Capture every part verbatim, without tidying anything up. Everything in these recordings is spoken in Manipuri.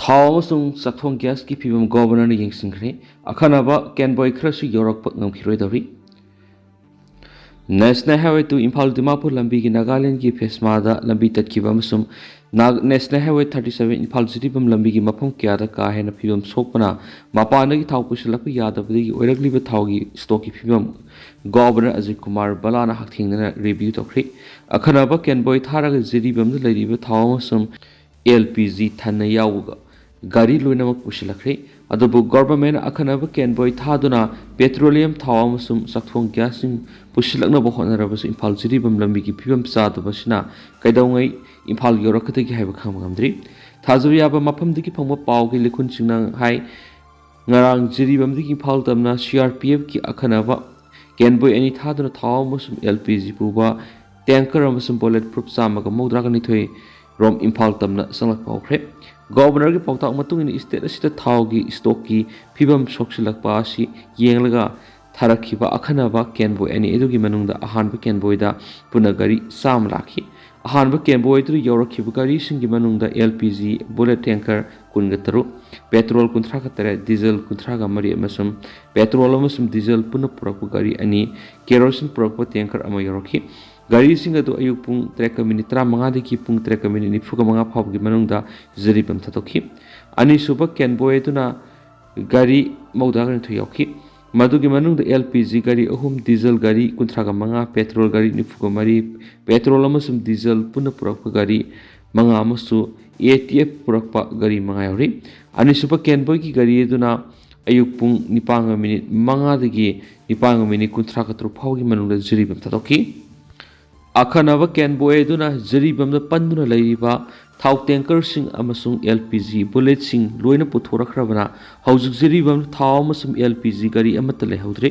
ꯊꯥꯎ ꯑꯃꯁꯨꯡ ꯆꯥꯛꯊꯣꯡ ꯒ꯭ꯌꯥꯁꯀꯤ ꯐꯤꯕꯝ ꯒꯣꯕꯔꯅꯔꯅ ꯌꯦꯡꯁꯤꯟꯈ꯭ꯔꯦ꯫ ꯑꯈꯟꯅꯕ ꯀꯦꯟꯕꯣꯏ ꯈꯔꯁꯨ ꯌꯧꯔꯛꯄ ꯉꯝꯈꯤꯔꯣꯏꯗꯧꯔꯤ꯫ National Highway two Imphal Dimapur ꯂꯝꯕꯤꯒꯤ ꯅꯥꯒꯥꯂꯦꯟꯗꯒꯤ ꯐꯦꯁꯃꯥꯗ ꯂꯝꯕꯤ ꯇꯠꯈꯤꯕ ꯑꯃꯁꯨꯡ Naga-, National Highway thirty seven Imphal Jiribam ꯂꯝꯕꯤꯒꯤ ꯃꯐꯝ ꯀꯌꯥꯗ ꯀꯥ ꯍꯦꯟꯅ ꯐꯤꯕꯝ ꯁꯣꯛꯄꯅ ꯃꯄꯥꯟꯗꯒꯤ ꯊꯥꯎ ꯄꯨꯁꯤꯜꯂꯛꯄ ꯌꯥꯗꯕꯗꯒꯤ ꯑꯣꯏꯔꯛꯂꯤꯕ ꯊꯥꯎꯒꯤ ꯁ꯭ꯇꯣꯛꯀꯤ ꯐꯤꯕꯝ ꯒꯣꯕꯔꯅꯔ ꯑꯖꯤꯠ ꯀꯨꯃꯥꯔ ꯕꯂꯥꯅ ꯍꯛꯊꯦꯡꯅꯅ ꯔꯤꯚ꯭ꯌꯨ ꯇꯧꯈ꯭ꯔꯦ꯫ ꯑꯈꯟꯅꯕ ꯀꯦꯟꯕꯣꯏ ꯊꯥꯔꯒ ꯖꯤꯔꯤꯕꯥꯝꯗ ꯂꯩꯔꯤꯕ ꯊꯥꯎ ꯑꯃꯁꯨꯡ ꯑꯦꯜ ꯄꯤ ꯖꯤ ꯊꯟꯅ ꯌꯥꯎꯕ ꯒꯥꯔꯤ ꯂꯣꯏꯅꯃꯛ ꯄꯨꯁꯤꯜꯂꯛꯈ꯭ꯔꯦ꯫ ꯑꯗꯨꯕꯨ ꯒꯣꯚꯔꯟꯃꯦꯟꯠꯅ ꯑꯈꯟꯅꯕ ꯀꯦꯟꯕꯣꯏ ꯊꯥꯗꯨꯅ ꯄꯦꯇ꯭ꯔꯣꯂꯤꯌꯝ ꯊꯥꯎ ꯑꯃꯁꯨꯡ ꯆꯥꯛꯊꯣꯡ ꯒ꯭ꯌꯥꯁꯁꯤꯡ ꯄꯨꯁꯤꯜꯂꯛꯅꯕ ꯍꯣꯠꯅꯔꯕꯁꯨ ꯏꯝꯐꯥꯜ ꯖꯤꯔꯤꯕꯥꯝ ꯂꯝꯕꯤꯒꯤ ꯐꯤꯕꯝ ꯆꯥꯗꯕꯁꯤꯅ ꯀꯩꯗꯧꯉꯩ ꯏꯝꯐꯥꯜ ꯌꯧꯔꯛꯀꯗꯒꯦ ꯍꯥꯏꯕ ꯈꯪꯕ ꯉꯝꯗ꯭ꯔꯤ꯫ ꯊꯥꯖꯕ ꯌꯥꯕ ꯃꯐꯝꯗꯒꯤ ꯐꯪꯕ ꯄꯥꯎꯒꯤ ꯂꯤꯈꯨꯟꯁꯤꯡꯅ ꯍꯥꯏ, ꯉꯔꯥꯡ ꯖꯤꯔꯤꯕꯥꯝꯗꯒꯤ ꯏꯝꯐꯥꯜ ꯇꯝꯅ ꯁꯤ ꯑꯥꯔ ꯄꯤ ꯑꯦꯐꯀꯤ ꯑꯈꯟꯅꯕ ꯀꯦꯟꯕꯣꯏ ꯑꯅꯤ ꯊꯥꯗꯨꯅ ꯊꯥꯎ ꯑꯃꯁꯨꯡ ꯑꯦꯜ ꯄꯤ ꯖꯤ ꯄꯨꯕ ꯇꯦꯡꯀꯔ ꯑꯃꯁꯨꯡ ꯕꯨꯂꯦꯠ ꯄ꯭ꯔꯨꯐ ꯆꯥꯝꯃꯒ ꯃꯧꯗ꯭ꯔꯥꯒ ꯅꯤꯊꯣꯏ ꯔꯣꯝ ꯏꯝꯐꯥꯜ ꯇꯝꯅ ꯆꯪꯂꯛꯄ ꯍꯧꯈ꯭ꯔꯦ꯫ ꯒꯣꯕꯔꯅꯔꯒꯤ ꯄꯥꯎꯇꯥꯛ ꯃꯇꯨꯡ ꯏꯟꯅ ꯁ꯭ꯇꯦꯠ ꯑꯁꯤꯗ ꯊꯥꯎꯒꯤ ꯁ꯭ꯇꯣꯛꯀꯤ ꯐꯤꯕꯝ ꯁꯣꯛꯆꯤꯜꯂꯛꯄ ꯑꯁꯤ ꯌꯦꯡꯂꯒ ꯊꯥꯔꯛꯈꯤꯕ ꯑꯈꯟꯅꯕ ꯀꯦꯟꯕꯣꯏ ꯑꯅꯤ ꯑꯗꯨꯒꯤ ꯃꯅꯨꯡꯗ ꯑꯍꯥꯟꯕ ꯀꯦꯟꯕꯣꯏꯗ ꯄꯨꯟꯅ ꯒꯥꯔꯤ ꯆꯥꯝꯃ ꯂꯥꯛꯈꯤ꯫ ꯑꯍꯥꯟꯕ ꯀꯦꯟꯕꯣꯏ ꯑꯗꯨꯗ ꯌꯧꯔꯛꯈꯤꯕ ꯒꯥꯔꯤꯁꯤꯡꯒꯤ ꯃꯅꯨꯡꯗ L P G bullet tanker ꯀꯨꯟꯒ ꯇꯔꯨꯛ, ꯄꯦꯇ꯭ꯔꯣꯜ ꯀꯨꯟꯊ꯭ꯔꯥꯒ ꯇꯔꯦꯠ, ꯗꯤꯖꯜ ꯀꯨꯟꯊ꯭ꯔꯥꯒ ꯃꯔꯤ ꯑꯃꯁꯨꯡ ꯄꯦꯇ꯭ꯔꯣꯜ ꯑꯃꯁꯨꯡ ꯗꯤꯖꯜ ꯄꯨꯟꯅ ꯄꯨꯔꯛꯄ ꯒꯥꯔꯤ ꯑꯅꯤ, ꯀꯦꯔꯣꯁꯤꯟ ꯄꯨꯔꯛꯄ ꯇꯦꯡꯀꯔ ꯑꯃ ꯌꯧꯔꯛꯈꯤ꯫ ꯒꯥꯔꯤꯁꯤꯡ ꯑꯗꯨ ꯑꯌꯨꯛ ꯄꯨꯡ ꯇꯔꯦꯠꯀ ꯃꯤꯅꯤꯠ ꯇꯔꯥꯃꯉꯥꯗꯒꯤ ꯄꯨꯡ ꯇꯔꯦꯠꯀ ꯃꯤꯅꯤꯠ ꯅꯤꯐꯨꯒ ꯃꯉꯥ ꯐꯥꯎꯕꯒꯤ ꯃꯅꯨꯡꯗ ꯖꯤꯔꯤꯕꯥꯝ ꯊꯥꯗꯣꯛꯈꯤ꯫ ꯑꯅꯤꯁꯨꯕ ꯀꯦꯟꯕꯣꯏ ꯑꯗꯨꯅ ꯒꯥꯔꯤ ꯃꯧꯗ꯭ꯔꯥꯒ ꯅꯤꯊꯣꯏ ꯌꯧꯈꯤ꯫ ꯃꯗꯨꯒꯤ ꯃꯅꯨꯡꯗ ꯑꯦꯜ ꯄꯤ ꯖꯤ ꯒꯥꯔꯤ ꯑꯍꯨꯝ, ꯗꯤꯖꯜ ꯒꯥꯔꯤ ꯀꯨꯟꯊ꯭ꯔꯥꯒ ꯃꯉꯥ, ꯄꯦꯇ꯭ꯔꯣꯜ ꯒꯥꯔꯤ ꯅꯤꯐꯨꯒ ꯃꯔꯤ, ꯄꯦꯇ꯭ꯔꯣꯜ ꯑꯃꯁꯨꯡ ꯗꯤꯖꯜ ꯄꯨꯟꯅ ꯄꯨꯔꯛꯄ ꯒꯥꯔꯤ ꯃꯉꯥ ꯑꯃꯁꯨ ꯑꯦ ꯇꯤ ꯑꯦꯐ ꯄꯨꯔꯛꯄ ꯒꯥꯔꯤ ꯃꯉꯥ ꯌꯥꯎꯔꯤ꯫ ꯑꯅꯤꯁꯨꯕ ꯀꯦꯟꯕꯣꯏꯒꯤ ꯒꯥꯔꯤ ꯑꯗꯨꯅ ꯑꯌꯨꯛ ꯄꯨꯡ ꯅꯤꯄꯥꯟꯒ ꯃꯤꯅꯤꯠ ꯃꯉꯥꯗꯒꯤ ꯅꯤꯄꯥꯟꯒ ꯃꯤꯅꯤꯠ ꯀꯨꯟꯊ꯭ꯔꯥꯒ ꯇꯔꯨꯛ ꯐꯥꯎꯒꯤ ꯃꯅꯨꯡꯗ ꯖꯤꯔꯤꯕꯥꯝ ꯊꯥꯗꯣꯛꯈꯤ꯫ ꯑꯈꯟꯅꯕ ꯀꯦꯟꯕꯣꯏ ꯑꯗꯨꯅ ꯖꯤꯔꯤꯕꯥꯝꯗ ꯄꯟꯗꯨꯅ ꯂꯩꯔꯤꯕ ꯊꯥꯎ ꯇꯦꯡꯀꯔꯁꯤꯡ ꯑꯃꯁꯨꯡ ꯑꯦꯜ ꯄꯤ ꯖꯤ ꯕꯨꯂꯦꯠꯁꯤꯡ ꯂꯣꯏꯅ ꯄꯨꯊꯣꯔꯛꯈ꯭ꯔꯕꯅ ꯍꯧꯖꯤꯛ ꯖꯤꯔꯤꯕꯥꯝꯗ ꯊꯥꯎ ꯑꯃꯁꯨꯡ ꯑꯦꯜ ꯄꯤ ꯖꯤ ꯒꯥꯔꯤ ꯑꯃꯠꯇ ꯂꯩꯍꯧꯗ꯭ꯔꯦ꯫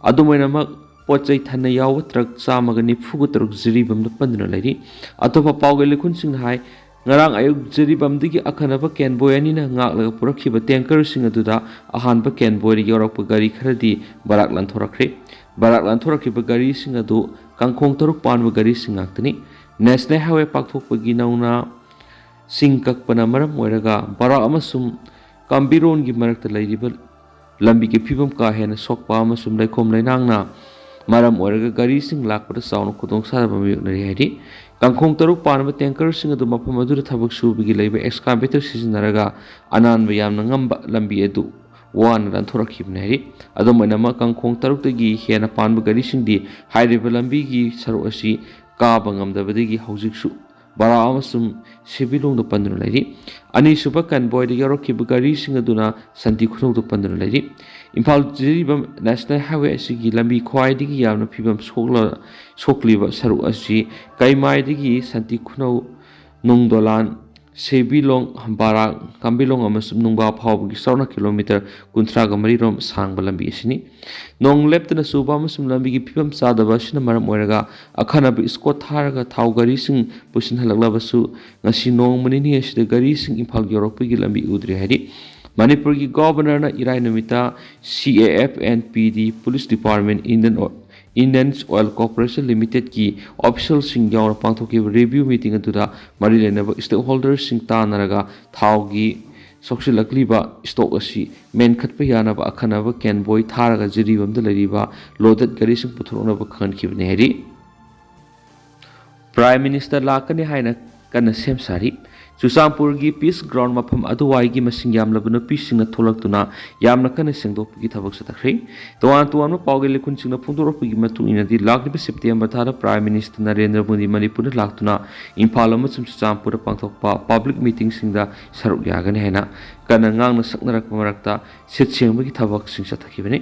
ꯑꯗꯨꯝ ꯑꯣꯏꯅꯃꯛ, ꯄꯣꯠ ꯆꯩ ꯊꯟꯅ ꯌꯥꯎꯕ ꯇ꯭ꯔꯛ ꯆꯥꯝꯃꯒ ꯅꯤꯐꯨꯒ ꯇꯔꯨꯛ ꯖꯤꯔꯤꯕꯥꯝꯗ ꯄꯟꯗꯨꯅ ꯂꯩꯔꯤ꯫ ꯑꯇꯣꯞꯄ ꯄꯥꯎꯒꯤ ꯂꯤꯈꯨꯟꯁꯤꯡꯅ ꯍꯥꯏ, ꯉꯔꯥꯡ ꯑꯌꯨꯛ ꯖꯤꯔꯤꯕꯥꯝꯗꯒꯤ ꯑꯈꯟꯅꯕ ꯀꯦꯟꯕꯣꯏ ꯑꯅꯤꯅ ꯉꯥꯛꯂꯒ ꯄꯨꯔꯛꯈꯤꯕ ꯇꯦꯡꯀꯔꯁꯤꯡ ꯑꯗꯨꯗ ꯑꯍꯥꯟꯕ ꯀꯦꯟꯕꯣꯏꯗ ꯌꯧꯔꯛꯄ ꯒꯥꯔꯤ ꯈꯔꯗꯤ ꯕꯔꯥꯛ ꯂꯥꯟꯊꯣꯔꯛꯈ꯭ꯔꯦ꯫ ꯕꯔꯥꯛ ꯂꯥꯟꯊꯣꯔꯛꯈꯤꯕ ꯒꯥꯔꯤꯁꯤꯡ ꯑꯗꯨ ꯀꯥꯡꯈꯣꯡ ꯇꯔꯨꯛ ꯄꯥꯟꯕ ꯒꯥꯔꯤꯁꯤꯡ ꯉꯥꯛꯇꯅꯤ꯫ ꯅꯦꯁꯅꯦꯜ ꯍꯥꯏꯋꯦ ꯄꯥꯛꯊꯣꯛꯄꯒꯤ ꯅꯧꯅ ꯆꯤꯡ ꯀꯛꯄꯅ ꯃꯔꯝ ꯑꯣꯏꯔꯒ ꯕꯔꯥꯛ ꯑꯃꯁꯨꯡ ꯀꯥꯝꯕꯤꯔꯣꯟꯒꯤ ꯃꯔꯛꯇ ꯂꯩꯔꯤꯕ ꯂꯝꯕꯤꯒꯤ ꯐꯤꯕꯝ ꯀꯥ ꯍꯦꯟꯅ ꯁꯣꯛꯄ ꯑꯃꯁꯨꯡ ꯂꯩꯈꯣꯝ ꯂꯩꯅꯥꯡꯅ ꯃꯔꯝ ꯑꯣꯏꯔꯒ ꯒꯥꯔꯤꯁꯤꯡ ꯂꯥꯛꯄꯗ ꯆꯥꯎꯅ ꯈꯨꯗꯣꯡꯆꯥꯗꯕ ꯃꯥꯌꯣꯛꯅꯔꯤ ꯍꯥꯏꯔꯤ꯫ ꯀꯥꯡꯈꯣꯡ ꯇꯔꯨꯛ ꯄꯥꯟꯕ ꯇꯦꯡꯀꯔꯁꯤꯡ ꯑꯗꯨ ꯃꯐꯝ ꯑꯗꯨꯗ ꯊꯕꯛ ꯁꯨꯕꯒꯤ ꯂꯩꯕ ꯑꯦꯛꯁꯀꯥꯚꯦꯇꯔ ꯁꯤꯖꯤꯟꯅꯔꯒ ꯑꯅꯥꯟꯕ ꯌꯥꯝꯅ ꯉꯝꯕ ꯂꯝꯕꯤ ꯑꯗꯨ ꯋꯥꯅ ꯂꯥꯟꯊꯣꯔꯛꯈꯤꯕꯅꯤ ꯍꯥꯏꯔꯤ꯫ ꯑꯗꯨꯝ ꯑꯣꯏꯅꯃꯛ, ꯀꯥꯡꯈꯣꯡ ꯇꯔꯨꯛꯇꯒꯤ ꯍꯦꯟꯅ ꯄꯥꯟꯕ ꯒꯥꯔꯤꯁꯤꯡꯗꯤ ꯍꯥꯏꯔꯤꯕ ꯂꯝꯕꯤꯒꯤ ꯁꯔꯨꯛ ꯑꯁꯤ ꯀꯥꯕ ꯉꯝꯗꯕꯗꯒꯤ ꯍꯧꯖꯤꯛꯁꯨ ꯕꯔꯥ ꯑꯃꯁꯨꯡ ꯁꯦꯕꯤꯂꯣꯡꯗ ꯄꯟꯗꯨꯅ ꯂꯩꯔꯤ꯫ ꯑꯅꯤꯁꯨꯕ ꯀꯟꯚꯣꯏꯗ ꯌꯧꯔꯛꯈꯤꯕ ꯒꯥꯔꯤꯁꯤꯡ ꯑꯗꯨꯅ ꯁꯥꯟꯇꯤ ꯈꯨꯅꯧꯗ ꯄꯟꯗꯨꯅ ꯂꯩꯔꯤ꯫ ꯏꯝꯐꯥꯜ ꯖꯤꯔꯤꯕꯥꯝ ꯅꯦꯁꯅꯦꯜ ꯍꯥꯏꯋꯦ ꯑꯁꯤꯒꯤ ꯂꯝꯕꯤ ꯈ꯭ꯋꯥꯏꯗꯒꯤ ꯌꯥꯝꯅ ꯐꯤꯕꯝ ꯁꯣꯛꯂ-, ꯁꯣꯛꯂꯤꯕ ꯁꯔꯨꯛ ꯑꯁꯤ ꯀꯩꯃꯥꯏꯗꯒꯤ ꯁꯥꯟꯇꯤ ꯈꯨꯅꯧ, ꯅꯨꯡꯗꯣꯂꯥꯟ, ꯁꯦꯕꯤꯂꯣꯡ, ꯕꯔꯥꯛ, ꯀꯥꯝꯕꯤꯂꯣꯡ ꯑꯃꯁꯨꯡ ꯅꯨꯡꯕꯥ ꯐꯥꯎꯕꯒꯤ ꯆꯥꯎꯔꯥꯛꯅ ꯀꯤꯂꯣꯃꯤꯇꯔ ꯀꯨꯟꯊ꯭ꯔꯥꯒ ꯃꯔꯤ ꯔꯣꯝ ꯁꯥꯡꯕ ꯂꯝꯕꯤ ꯑꯁꯤꯅꯤ꯫ ꯅꯣꯡ ꯂꯦꯞꯇꯅ ꯆꯨꯕ ꯑꯃꯁꯨꯡ ꯂꯝꯕꯤꯒꯤ ꯐꯤꯕꯝ ꯆꯥꯗꯕ ꯑꯁꯤꯅ ꯃꯔꯝ ꯑꯣꯏꯔꯒ ꯑꯈꯟꯅꯕ ꯏꯁꯀꯣꯠ ꯊꯥꯔꯒ ꯊꯥꯎ ꯒꯥꯔꯤꯁꯤꯡ ꯄꯨꯁꯤꯟꯍꯜꯂꯛꯂꯕꯁꯨ, ꯉꯁꯤ ꯅꯣꯡꯃ ꯅꯤꯅꯤ ꯑꯁꯤꯗ ꯒꯥꯔꯤꯁꯤꯡ ꯏꯝꯐꯥꯜ ꯌꯧꯔꯛꯄꯒꯤ ꯂꯝꯕꯤ ꯎꯗ꯭ꯔꯤ ꯍꯥꯏꯔꯤ꯫ ꯃꯅꯤꯄꯨꯔꯒꯤ ꯒꯣꯚꯔꯅꯔꯅ ꯏꯔꯥꯏ ꯅꯨꯃꯤꯠꯇ C A F and P D, Police Department, Indian ꯑꯣ-, Indian Oil Corporation Limitedꯀꯤ officialꯁꯤꯡ ꯌꯥꯎꯅ ꯄꯥꯡꯊꯣꯛꯈꯤꯕ review meeting ꯑꯗꯨꯗ ꯃꯔꯤ ꯂꯩꯅꯕ stakeholderꯁꯤꯡ ꯇꯥꯟꯅꯔꯒ ꯊꯥꯎꯒꯤ ꯁꯣꯛꯆꯤꯜꯂꯛꯂꯤꯕ stock ꯑꯁꯤ ꯃꯦꯟꯈꯠꯄ ꯌꯥꯅꯕ ꯑꯈꯟꯅꯕ convoy ꯊꯥꯔꯒ ꯖꯤꯔꯤꯕꯥꯝꯗ ꯂꯩꯔꯤꯕ loaded ꯒꯥꯔꯤꯁꯤꯡ ꯄꯨꯊꯣꯔꯛꯅꯕ ꯈꯪꯍꯟꯈꯤꯕꯅꯤ ꯍꯥꯏꯔꯤ꯫ Prime Minister ꯂꯥꯛꯀꯅꯤ ꯍꯥꯏꯅ ꯀꯟꯅ ꯁꯦꯝ ꯁꯥꯔꯤ꯫ ꯆꯨꯔꯆꯥꯟꯄꯨꯔꯒꯤ Peace Ground ꯃꯐꯝ ꯑꯗꯨꯋꯥꯏꯒꯤ ꯃꯁꯤꯡ ꯌꯥꯝꯂꯕ ꯅꯨꯄꯤꯁꯤꯡꯅ ꯊꯣꯛꯂꯛꯇꯨꯅ ꯌꯥꯝꯅ ꯀꯟꯅ ꯁꯦꯡꯗꯣꯛꯄꯒꯤ ꯊꯕꯛ ꯆꯠꯊꯈ꯭ꯔꯦ꯫ ꯇꯣꯉꯥꯟ ꯇꯣꯉꯥꯟꯕ ꯄꯥꯎꯒꯤ ꯂꯩꯈꯨꯟꯁꯤꯡꯅ ꯐꯣꯡꯗꯣꯔꯛꯄꯒꯤ ꯃꯇꯨꯡ ꯏꯟꯅꯗꯤ, ꯂꯥꯛꯂꯤꯕ September ꯊꯥꯗ Prime Minister ꯅꯔꯦꯟꯗ꯭ꯔ ꯃꯣꯗꯤ ꯃꯅꯤꯄꯨꯔꯗ ꯂꯥꯛꯇꯨꯅ ꯏꯝꯐꯥꯜ ꯑꯃꯁꯨꯡ ꯆꯨꯔꯆꯥꯟꯄꯨꯔꯗ ꯄꯥꯡꯊꯣꯛꯄ public meetingꯁꯤꯡꯗ ꯁꯔꯨꯛ ꯌꯥꯒꯅꯤ ꯍꯥꯏꯅ ꯀꯟꯅ ꯉꯥꯡꯅ ꯁꯛꯅꯔꯛꯄ ꯃꯔꯛꯇ, ꯁꯤꯠ ꯁꯦꯡꯕꯒꯤ ꯊꯕꯛꯁꯤꯡ ꯆꯠꯊꯈꯤꯕꯅꯤ꯫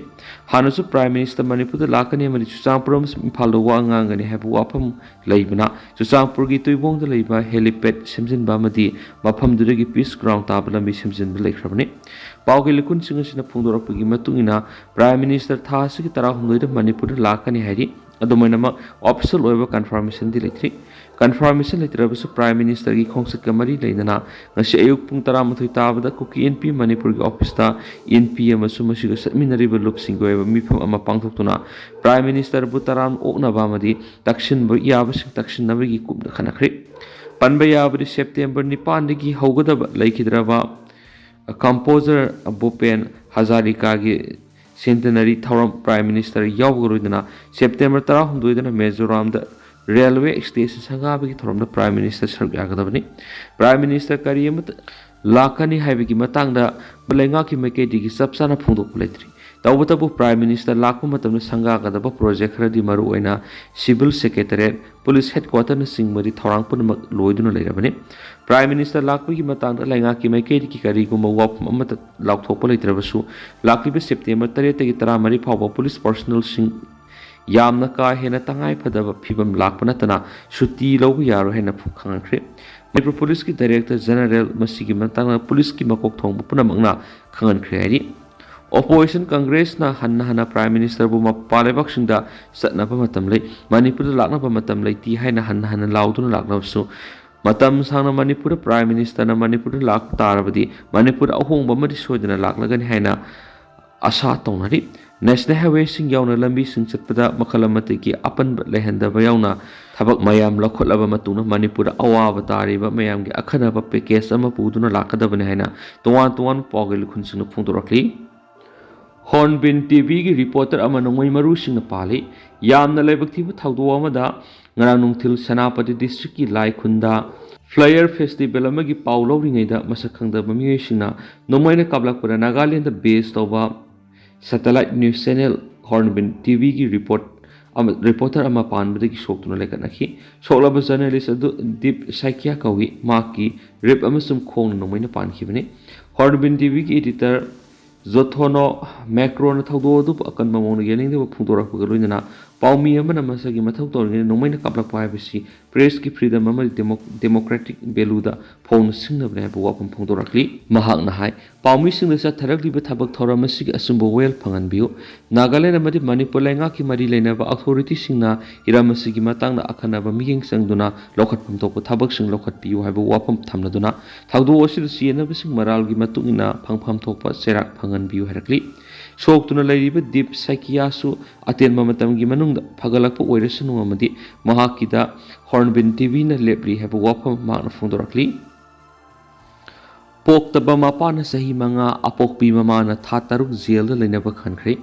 ꯍꯥꯟꯅꯁꯨ Prime Minister ꯃꯅꯤꯄꯨꯔꯗ ꯂꯥꯛꯀꯅꯤ ꯑꯃꯗꯤ ꯆꯨꯔꯆꯥꯟꯄꯨꯔ ꯑꯃꯁꯨꯡ ꯏꯝꯐꯥꯜꯗ ꯋꯥ ꯉꯥꯡꯒꯅꯤ ꯍꯥꯏꯕ ꯋꯥꯐꯝ ꯂꯩꯕꯅ, ꯆꯨꯔꯆꯥꯟꯄꯨꯔꯒꯤ ꯇꯨꯏꯕꯣꯡꯗ ꯂꯩꯕ helipad ꯁꯦꯝꯖꯤꯟꯕ ꯑꯃꯗꯤ ꯃꯐꯝꯗꯨꯗꯒꯤ Peace Ground ꯇꯥꯕ ꯂꯝꯕꯤ ꯁꯦꯝꯖꯤꯟꯕ ꯂꯩꯈ꯭ꯔꯕꯅꯤ꯫ ꯄꯥꯎꯒꯤ ꯂꯩꯈꯨꯟꯁꯤꯡ ꯑꯁꯤꯅ ꯐꯣꯡꯗꯣꯔꯛꯄꯒꯤ ꯃꯇꯨꯡ ꯏꯟꯅ, Prime Minister ꯊꯥ ꯑꯁꯤꯒꯤ ꯇꯔꯥꯍꯨꯝꯗꯣꯏꯗ ꯃꯅꯤꯄꯨꯔꯗ ꯂꯥꯛꯀꯅꯤ ꯍꯥꯏꯔꯤ꯫ ꯑꯗꯨꯝ ꯑꯣꯏꯅꯃꯛ, official ꯑꯣꯏꯕ confirmationꯗꯤ ꯂꯩꯇ꯭ꯔꯤ꯫ Confirmation ꯂꯩꯇ꯭ꯔꯕꯁꯨ, Prime Ministerꯒꯤ ꯈꯣꯡꯆꯠꯀ ꯃꯔꯤ ꯂꯩꯅꯅ ꯉꯁꯤ ꯑꯌꯨꯛ ꯄꯨꯡ ꯇꯔꯥꯃꯥꯊꯣꯏ ꯇꯥꯕꯗ ꯀꯨꯀꯤ ꯏꯟꯄꯤ ꯃꯅꯤꯄꯨꯔꯒꯤ officeꯇ ꯏꯟꯄꯤ ꯑꯃꯁꯨꯡ ꯃꯁꯤꯒ ꯆꯠꯃꯤꯟꯅꯔꯤꯕ ꯂꯨꯞꯁꯤꯡꯒꯤ ꯑꯣꯏꯕ ꯃꯤꯐꯝ ꯑꯃ ꯄꯥꯡꯊꯣꯛꯇꯨꯅ Prime Ministerꯕꯨ ꯇꯔꯥꯝꯅ ꯑꯣꯛꯅꯕ ꯑꯃꯗꯤ ꯇꯛꯁꯤꯟꯕ ꯌꯥꯕꯁꯤꯡ ꯇꯛꯁꯤꯟꯅꯕꯒꯤ ꯀꯨꯞꯅ ꯈꯟꯅꯈ꯭ꯔꯦ꯫ ꯄꯟꯕ ꯌꯥꯕꯗꯤ ꯁꯦꯞꯇꯦꯝꯕꯔ ꯅꯤꯄꯥꯟꯗꯒꯤ ꯍꯧꯒꯗꯕ ꯂꯩꯈꯤꯗ꯭ꯔꯕ ꯀꯝꯄꯣꯖꯔ ꯚꯨꯄꯦꯟ ꯍꯖꯥꯔꯤꯀꯥꯒꯤ ꯁꯦꯟꯇꯅꯔꯤ ꯊꯧꯔꯝ ꯄ꯭ꯔꯥꯏꯝ ꯃꯤꯅꯤꯁꯇꯔ ꯌꯥꯎꯕꯒ ꯂꯣꯏꯅꯅ ꯁꯦꯞꯇꯦꯝꯕꯔ ꯇꯔꯥꯍꯨꯝꯗꯣꯏꯗꯅ ꯃꯤꯖꯣꯔꯥꯝꯗ ꯔꯦꯜꯋꯦ ꯁ꯭ꯇꯦꯁꯟ ꯁꯪꯒꯥꯕꯒꯤ ꯊꯧꯔꯝꯗ ꯄ꯭ꯔꯥꯏꯝ ꯃꯤꯅꯤꯁꯇꯔ ꯁꯔꯨꯛ ꯌꯥꯒꯗꯕꯅꯤ꯫ ꯄ꯭ꯔꯥꯏꯝ ꯃꯤꯅꯤꯁꯇꯔ ꯀꯔꯤ ꯑꯃꯠꯇ ꯂꯥꯛꯀꯅꯤ ꯍꯥꯏꯕꯒꯤ ꯃꯇꯥꯡꯗ ꯂꯩꯉꯥꯛꯀꯤ ꯃꯥꯏꯀꯩꯗꯒꯤ ꯆꯞ ꯆꯥꯅ ꯐꯣꯡꯗꯣꯛꯄ ꯂꯩꯇ꯭ꯔꯤ꯫ ꯇꯧꯕꯇꯕꯨ ꯄ꯭ꯔꯥꯏꯝ ꯃꯤꯅꯤꯁꯇꯔ ꯂꯥꯛꯄ ꯃꯇꯝꯗ ꯁꯪꯒꯥꯒꯗꯕ ꯄ꯭ꯔꯣꯖꯦꯛ ꯈꯔꯗꯤ, ꯃꯔꯨꯑꯣꯏꯅ ꯁꯤꯚꯤꯜ ꯁꯦꯀ꯭ꯔꯦꯇꯔꯤꯌꯦꯠ, ꯄꯨꯂꯤꯁ ꯍꯦꯗꯀ꯭ꯋꯥꯇꯔꯅꯆꯤꯡꯕꯗꯤ ꯊꯧꯔꯥꯡ ꯄꯨꯝꯅꯃꯛ ꯂꯣꯏꯗꯨꯅ ꯂꯩꯔꯕꯅꯤ꯫ ꯄ꯭ꯔꯥꯏꯝ ꯃꯤꯅꯤꯁꯇꯔ ꯂꯥꯛꯄꯒꯤ ꯃꯇꯥꯡꯗ ꯂꯩꯉꯥꯛꯀꯤ ꯃꯥꯏꯀꯩꯗꯒꯤ ꯀꯔꯤꯒꯨꯝꯕ ꯋꯥꯐꯝ ꯑꯃꯠꯇ ꯂꯥꯎꯊꯣꯛꯄ ꯂꯩꯇ꯭ꯔꯕꯁꯨ, ꯂꯥꯛꯂꯤꯕ ꯁꯦꯞꯇꯦꯝꯕꯔ ꯇꯔꯦꯠꯇꯒꯤ ꯇꯔꯥꯃꯔꯤ ꯐꯥꯎꯕ ꯄꯨꯂꯤꯁ ꯄꯔꯁꯣꯅꯦꯜꯁꯤꯡ ꯌꯥꯝꯅ ꯀꯥ ꯍꯦꯟꯅ ꯇꯉꯥꯏ ꯐꯗꯕ ꯐꯤꯕꯝ ꯂꯥꯛꯄ ꯅꯠꯇꯅ ꯁꯨꯇꯤ ꯂꯧꯕ ꯌꯥꯔꯣꯏ ꯍꯥꯏꯅ ꯈꯪꯍꯟꯈ꯭ꯔꯦ꯫ ꯃꯅꯤꯄꯨꯔ ꯄꯨꯂꯤꯁꯀꯤ ꯗꯥꯏꯔꯦꯛꯇꯔ ꯖꯦꯅꯔꯦꯜ ꯃꯁꯤꯒꯤ ꯃꯇꯥꯡꯗ ꯄꯨꯂꯤꯁꯀꯤ ꯃꯀꯣꯛ ꯊꯣꯡꯕ ꯄꯨꯝꯅꯃꯛꯅ ꯈꯪꯍꯟꯈ꯭ꯔꯦ ꯍꯥꯏꯔꯤ꯫ ꯑꯣꯄꯣꯖꯤꯁꯟ ꯀꯪꯒ꯭ꯔꯦꯁꯅ ꯍꯟꯅ ꯍꯟꯅ ꯄ꯭ꯔꯥꯏꯝ ꯃꯤꯅꯤꯁꯇꯔꯕꯨ ꯃꯄꯥꯟ ꯂꯩꯕꯥꯛꯁꯤꯡꯗ ꯆꯠꯅꯕ ꯃꯇꯝ ꯂꯩ, ꯃꯅꯤꯄꯨꯔꯗ ꯂꯥꯛꯅꯕ ꯃꯇꯝ ꯂꯩꯇꯦ ꯍꯥꯏꯅ ꯍꯟꯅ ꯍꯟꯅ ꯂꯥꯎꯗꯨꯅ ꯂꯥꯛꯂꯕꯁꯨ, ꯃꯇꯝ ꯁꯥꯡꯅ ꯃꯅꯤꯄꯨꯔꯗ ꯄ꯭ꯔꯥꯏꯝ ꯃꯤꯅꯤꯁꯇꯔꯅ ꯃꯅꯤꯄꯨꯔꯗ ꯂꯥꯛꯄ ꯇꯥꯔꯕꯗꯤ ꯃꯅꯤꯄꯨꯔꯗ ꯑꯍꯣꯡꯕ ꯑꯃꯗꯤ ꯁꯣꯏꯗꯅ ꯂꯥꯛꯂꯒꯅꯤ ꯍꯥꯏꯅ ꯑꯥꯁꯥ ꯇꯧꯅꯔꯤ꯫ ꯅꯦꯁꯅꯦꯜ ꯍꯥꯏꯋꯦꯁꯤꯡ ꯌꯥꯎꯅ ꯂꯝꯕꯤꯁꯤꯡ ꯆꯠꯄꯗ ꯃꯈꯜ ꯑꯃꯠꯇꯒꯤ ꯑꯄꯟꯕ ꯂꯩꯍꯟꯗꯕ ꯌꯥꯎꯅ ꯊꯕꯛ ꯃꯌꯥꯝ ꯂꯧꯈꯠꯂꯕ ꯃꯇꯨꯡꯗ ꯃꯅꯤꯄꯨꯔꯗ ꯑꯋꯥꯕ ꯇꯥꯔꯤꯕ ꯃꯌꯥꯝꯒꯤ ꯑꯈꯟꯅꯕ ꯄꯦꯀꯦꯖ ꯑꯃ ꯄꯨꯗꯨꯅ ꯂꯥꯛꯀꯗꯕꯅꯤ ꯍꯥꯏꯅ ꯇꯣꯉꯥꯟ ꯇꯣꯉꯥꯟꯕ ꯄꯥꯎꯒꯤ ꯂꯨꯈꯨꯟꯁꯤꯡꯅ ꯐꯣꯡꯗꯣꯔꯛꯂꯤ꯫ ꯍꯣꯔꯟꯕꯤꯜ ꯇꯤꯚꯤꯒꯤ ꯔꯤꯄꯣꯔꯇꯔ ꯑꯃ ꯅꯣꯡꯃꯩ ꯃꯔꯨꯁꯤꯡꯅ ꯄꯥꯜꯂꯤ꯫ ꯌꯥꯝꯅ ꯂꯥꯏꯕꯛ ꯊꯤꯕ ꯊꯧꯗꯣꯛ ꯑꯃꯗ ꯉꯔꯥꯡ ꯅꯨꯡꯊꯤꯜ ꯁꯦꯅꯥꯄꯇꯤ ꯗꯤꯁꯇ꯭ꯔꯤꯛꯀꯤ ꯂꯥꯏꯈꯨꯟꯗ ꯐ꯭ꯂꯥꯌꯔ ꯐꯦꯁꯇꯤꯚꯦꯜ ꯑꯃꯒꯤ ꯄꯥꯎ ꯂꯧꯔꯤꯉꯩꯗ ꯃꯁꯛ ꯈꯪꯗꯕ ꯃꯤꯑꯣꯏꯁꯤꯡꯅ ꯅꯣꯡꯃꯩꯅ ꯀꯥꯞꯂꯛꯄꯗ ꯅꯥꯒꯥꯂꯦꯟꯗ ꯕꯦꯖ ꯇꯧꯕ ꯁꯦꯇꯦꯂꯥꯏꯠ ꯅ꯭ꯌꯨꯁ ꯆꯦꯅꯦꯜ ꯍꯣꯔꯟꯕꯤꯜ ꯇꯤꯚꯤꯒꯤ ꯔꯤꯄꯣꯔꯠ ꯑꯃ, ꯔꯤꯄꯣꯔꯇꯔ ꯑꯃ ꯄꯥꯟꯕꯗꯒꯤ ꯁꯣꯛꯇꯨꯅ ꯂꯩꯈꯠꯅꯈꯤ꯫ ꯁꯣꯛꯂꯕ ꯖꯔꯅꯦꯂꯤꯁ ꯑꯗꯨ ꯗꯤꯞ ꯁꯥꯏꯀꯤꯌꯥ ꯀꯧꯏ꯫ ꯃꯍꯥꯛꯀꯤ ꯔꯤꯞ ꯑꯃꯁꯨꯡ ꯈꯣꯡꯅ ꯅꯣꯡꯃꯩꯅ ꯄꯥꯟꯈꯤꯕꯅꯤ꯫ ꯍꯣꯔꯟꯕꯤꯜ ꯇꯤꯚꯤꯒꯤ ꯏꯗꯤꯇꯔ ꯖꯣꯊꯣꯅꯣ ꯃꯦꯀ꯭ꯔꯣꯅ ꯊꯧꯗꯣꯛ ꯑꯗꯨꯕꯨ ꯑꯀꯟꯕ ꯃꯑꯣꯡꯗ ꯌꯦꯡꯅꯤꯡꯗꯕ ꯐꯣꯡꯗꯣꯔꯛꯄꯒ ꯂꯣꯏꯅꯅ ꯄꯥꯎꯃꯤ ꯑꯃꯅ ꯃꯁꯥꯒꯤ ꯃꯊꯧ ꯇꯧꯔꯤꯉꯩꯗ ꯅꯣꯡꯃꯩꯅ ꯀꯥꯞꯂꯛꯄ ꯍꯥꯏꯕꯁꯤ ꯄ꯭ꯔꯦꯁꯀꯤ ꯐ꯭ꯔꯤꯗꯝ ꯑꯃꯗꯤ ꯗꯦꯃꯣ-, ꯗꯦꯃꯣꯀ꯭ꯔꯦꯇꯤꯛ ꯚꯦꯂꯨꯗ ꯐꯣꯡꯅ ꯁꯤꯡꯅꯕꯅꯤ ꯍꯥꯏꯕ ꯋꯥꯐꯝ ꯐꯣꯡꯗꯣꯔꯛꯂꯤ꯫ ꯃꯍꯥꯛꯅ ꯍꯥꯏ, ꯄꯥꯎꯃꯤꯁꯤꯡꯗ ꯆꯠꯊꯔꯛꯂꯤꯕ ꯊꯕꯛ ꯊꯧꯔꯝ ꯑꯁꯤꯒꯤ ꯑꯆꯨꯝꯕ ꯋꯥꯌꯦꯜ ꯐꯪꯍꯟꯕꯤꯌꯨ꯫ ꯅꯥꯒꯥꯂꯦꯟ ꯑꯃꯗꯤ ꯃꯅꯤꯄꯨꯔ ꯂꯩꯉꯥꯛꯀꯤ ꯃꯔꯤ ꯂꯩꯅꯕ ꯑꯣꯊꯣꯔꯤꯇꯤꯁꯤꯡꯅ ꯍꯤꯔꯝ ꯑꯁꯤꯒꯤ ꯃꯇꯥꯡꯗ ꯑꯈꯟꯅꯕ ꯃꯤꯠꯌꯦꯡ ꯆꯪꯗꯨꯅ ꯂꯧꯈꯠꯐꯝ ꯊꯣꯛꯄ ꯊꯕꯛꯁꯤꯡ ꯂꯧꯈꯠꯄꯤꯌꯨ ꯍꯥꯏꯕ ꯋꯥꯐꯝ ꯊꯝꯂꯗꯨꯅ ꯊꯧꯗꯣꯛ ꯑꯁꯤꯗ ꯆꯦꯟꯅꯕꯁꯤꯡ ꯃꯔꯥꯜꯒꯤ ꯃꯇꯨꯡ ꯏꯟꯅ ꯐꯪꯐꯝ ꯊꯣꯛꯄ ꯆꯩꯔꯥꯛ ꯐꯪꯍꯟꯕꯤꯌꯨ ꯍꯥꯏꯔꯛꯂꯤ꯫ ꯁꯣꯛꯇꯨꯅ ꯂꯩꯔꯤꯕ ꯗꯤꯞ ꯁꯥꯏꯀꯤꯌꯥꯁꯨ ꯑꯇꯦꯟꯕ ꯃꯇꯝꯒꯤ ꯃꯅꯨꯡ ꯐꯒꯠꯂꯛꯄ ꯑꯣꯏꯔꯁꯅꯨ ꯑꯃꯗꯤ ꯃꯍꯥꯛꯀꯤꯗ ꯍꯣꯔꯟꯕꯤꯜ ꯇꯤꯚꯤꯅ ꯂꯦꯞꯂꯤ ꯍꯥꯏꯕ ꯋꯥꯐꯝ ꯃꯍꯥꯛꯅ ꯐꯣꯡꯗꯣꯔꯛꯂꯤ꯫ ꯄꯣꯛꯇꯕ ꯃꯄꯥꯅ ꯆꯍꯤ ꯃꯉꯥ, ꯑꯄꯣꯛꯄꯤ ꯃꯃꯥꯅ ꯊꯥ ꯇꯔꯨꯛ ꯖꯦꯜꯗ ꯂꯩꯅꯕ ꯈꯟꯈ꯭ꯔꯦ꯫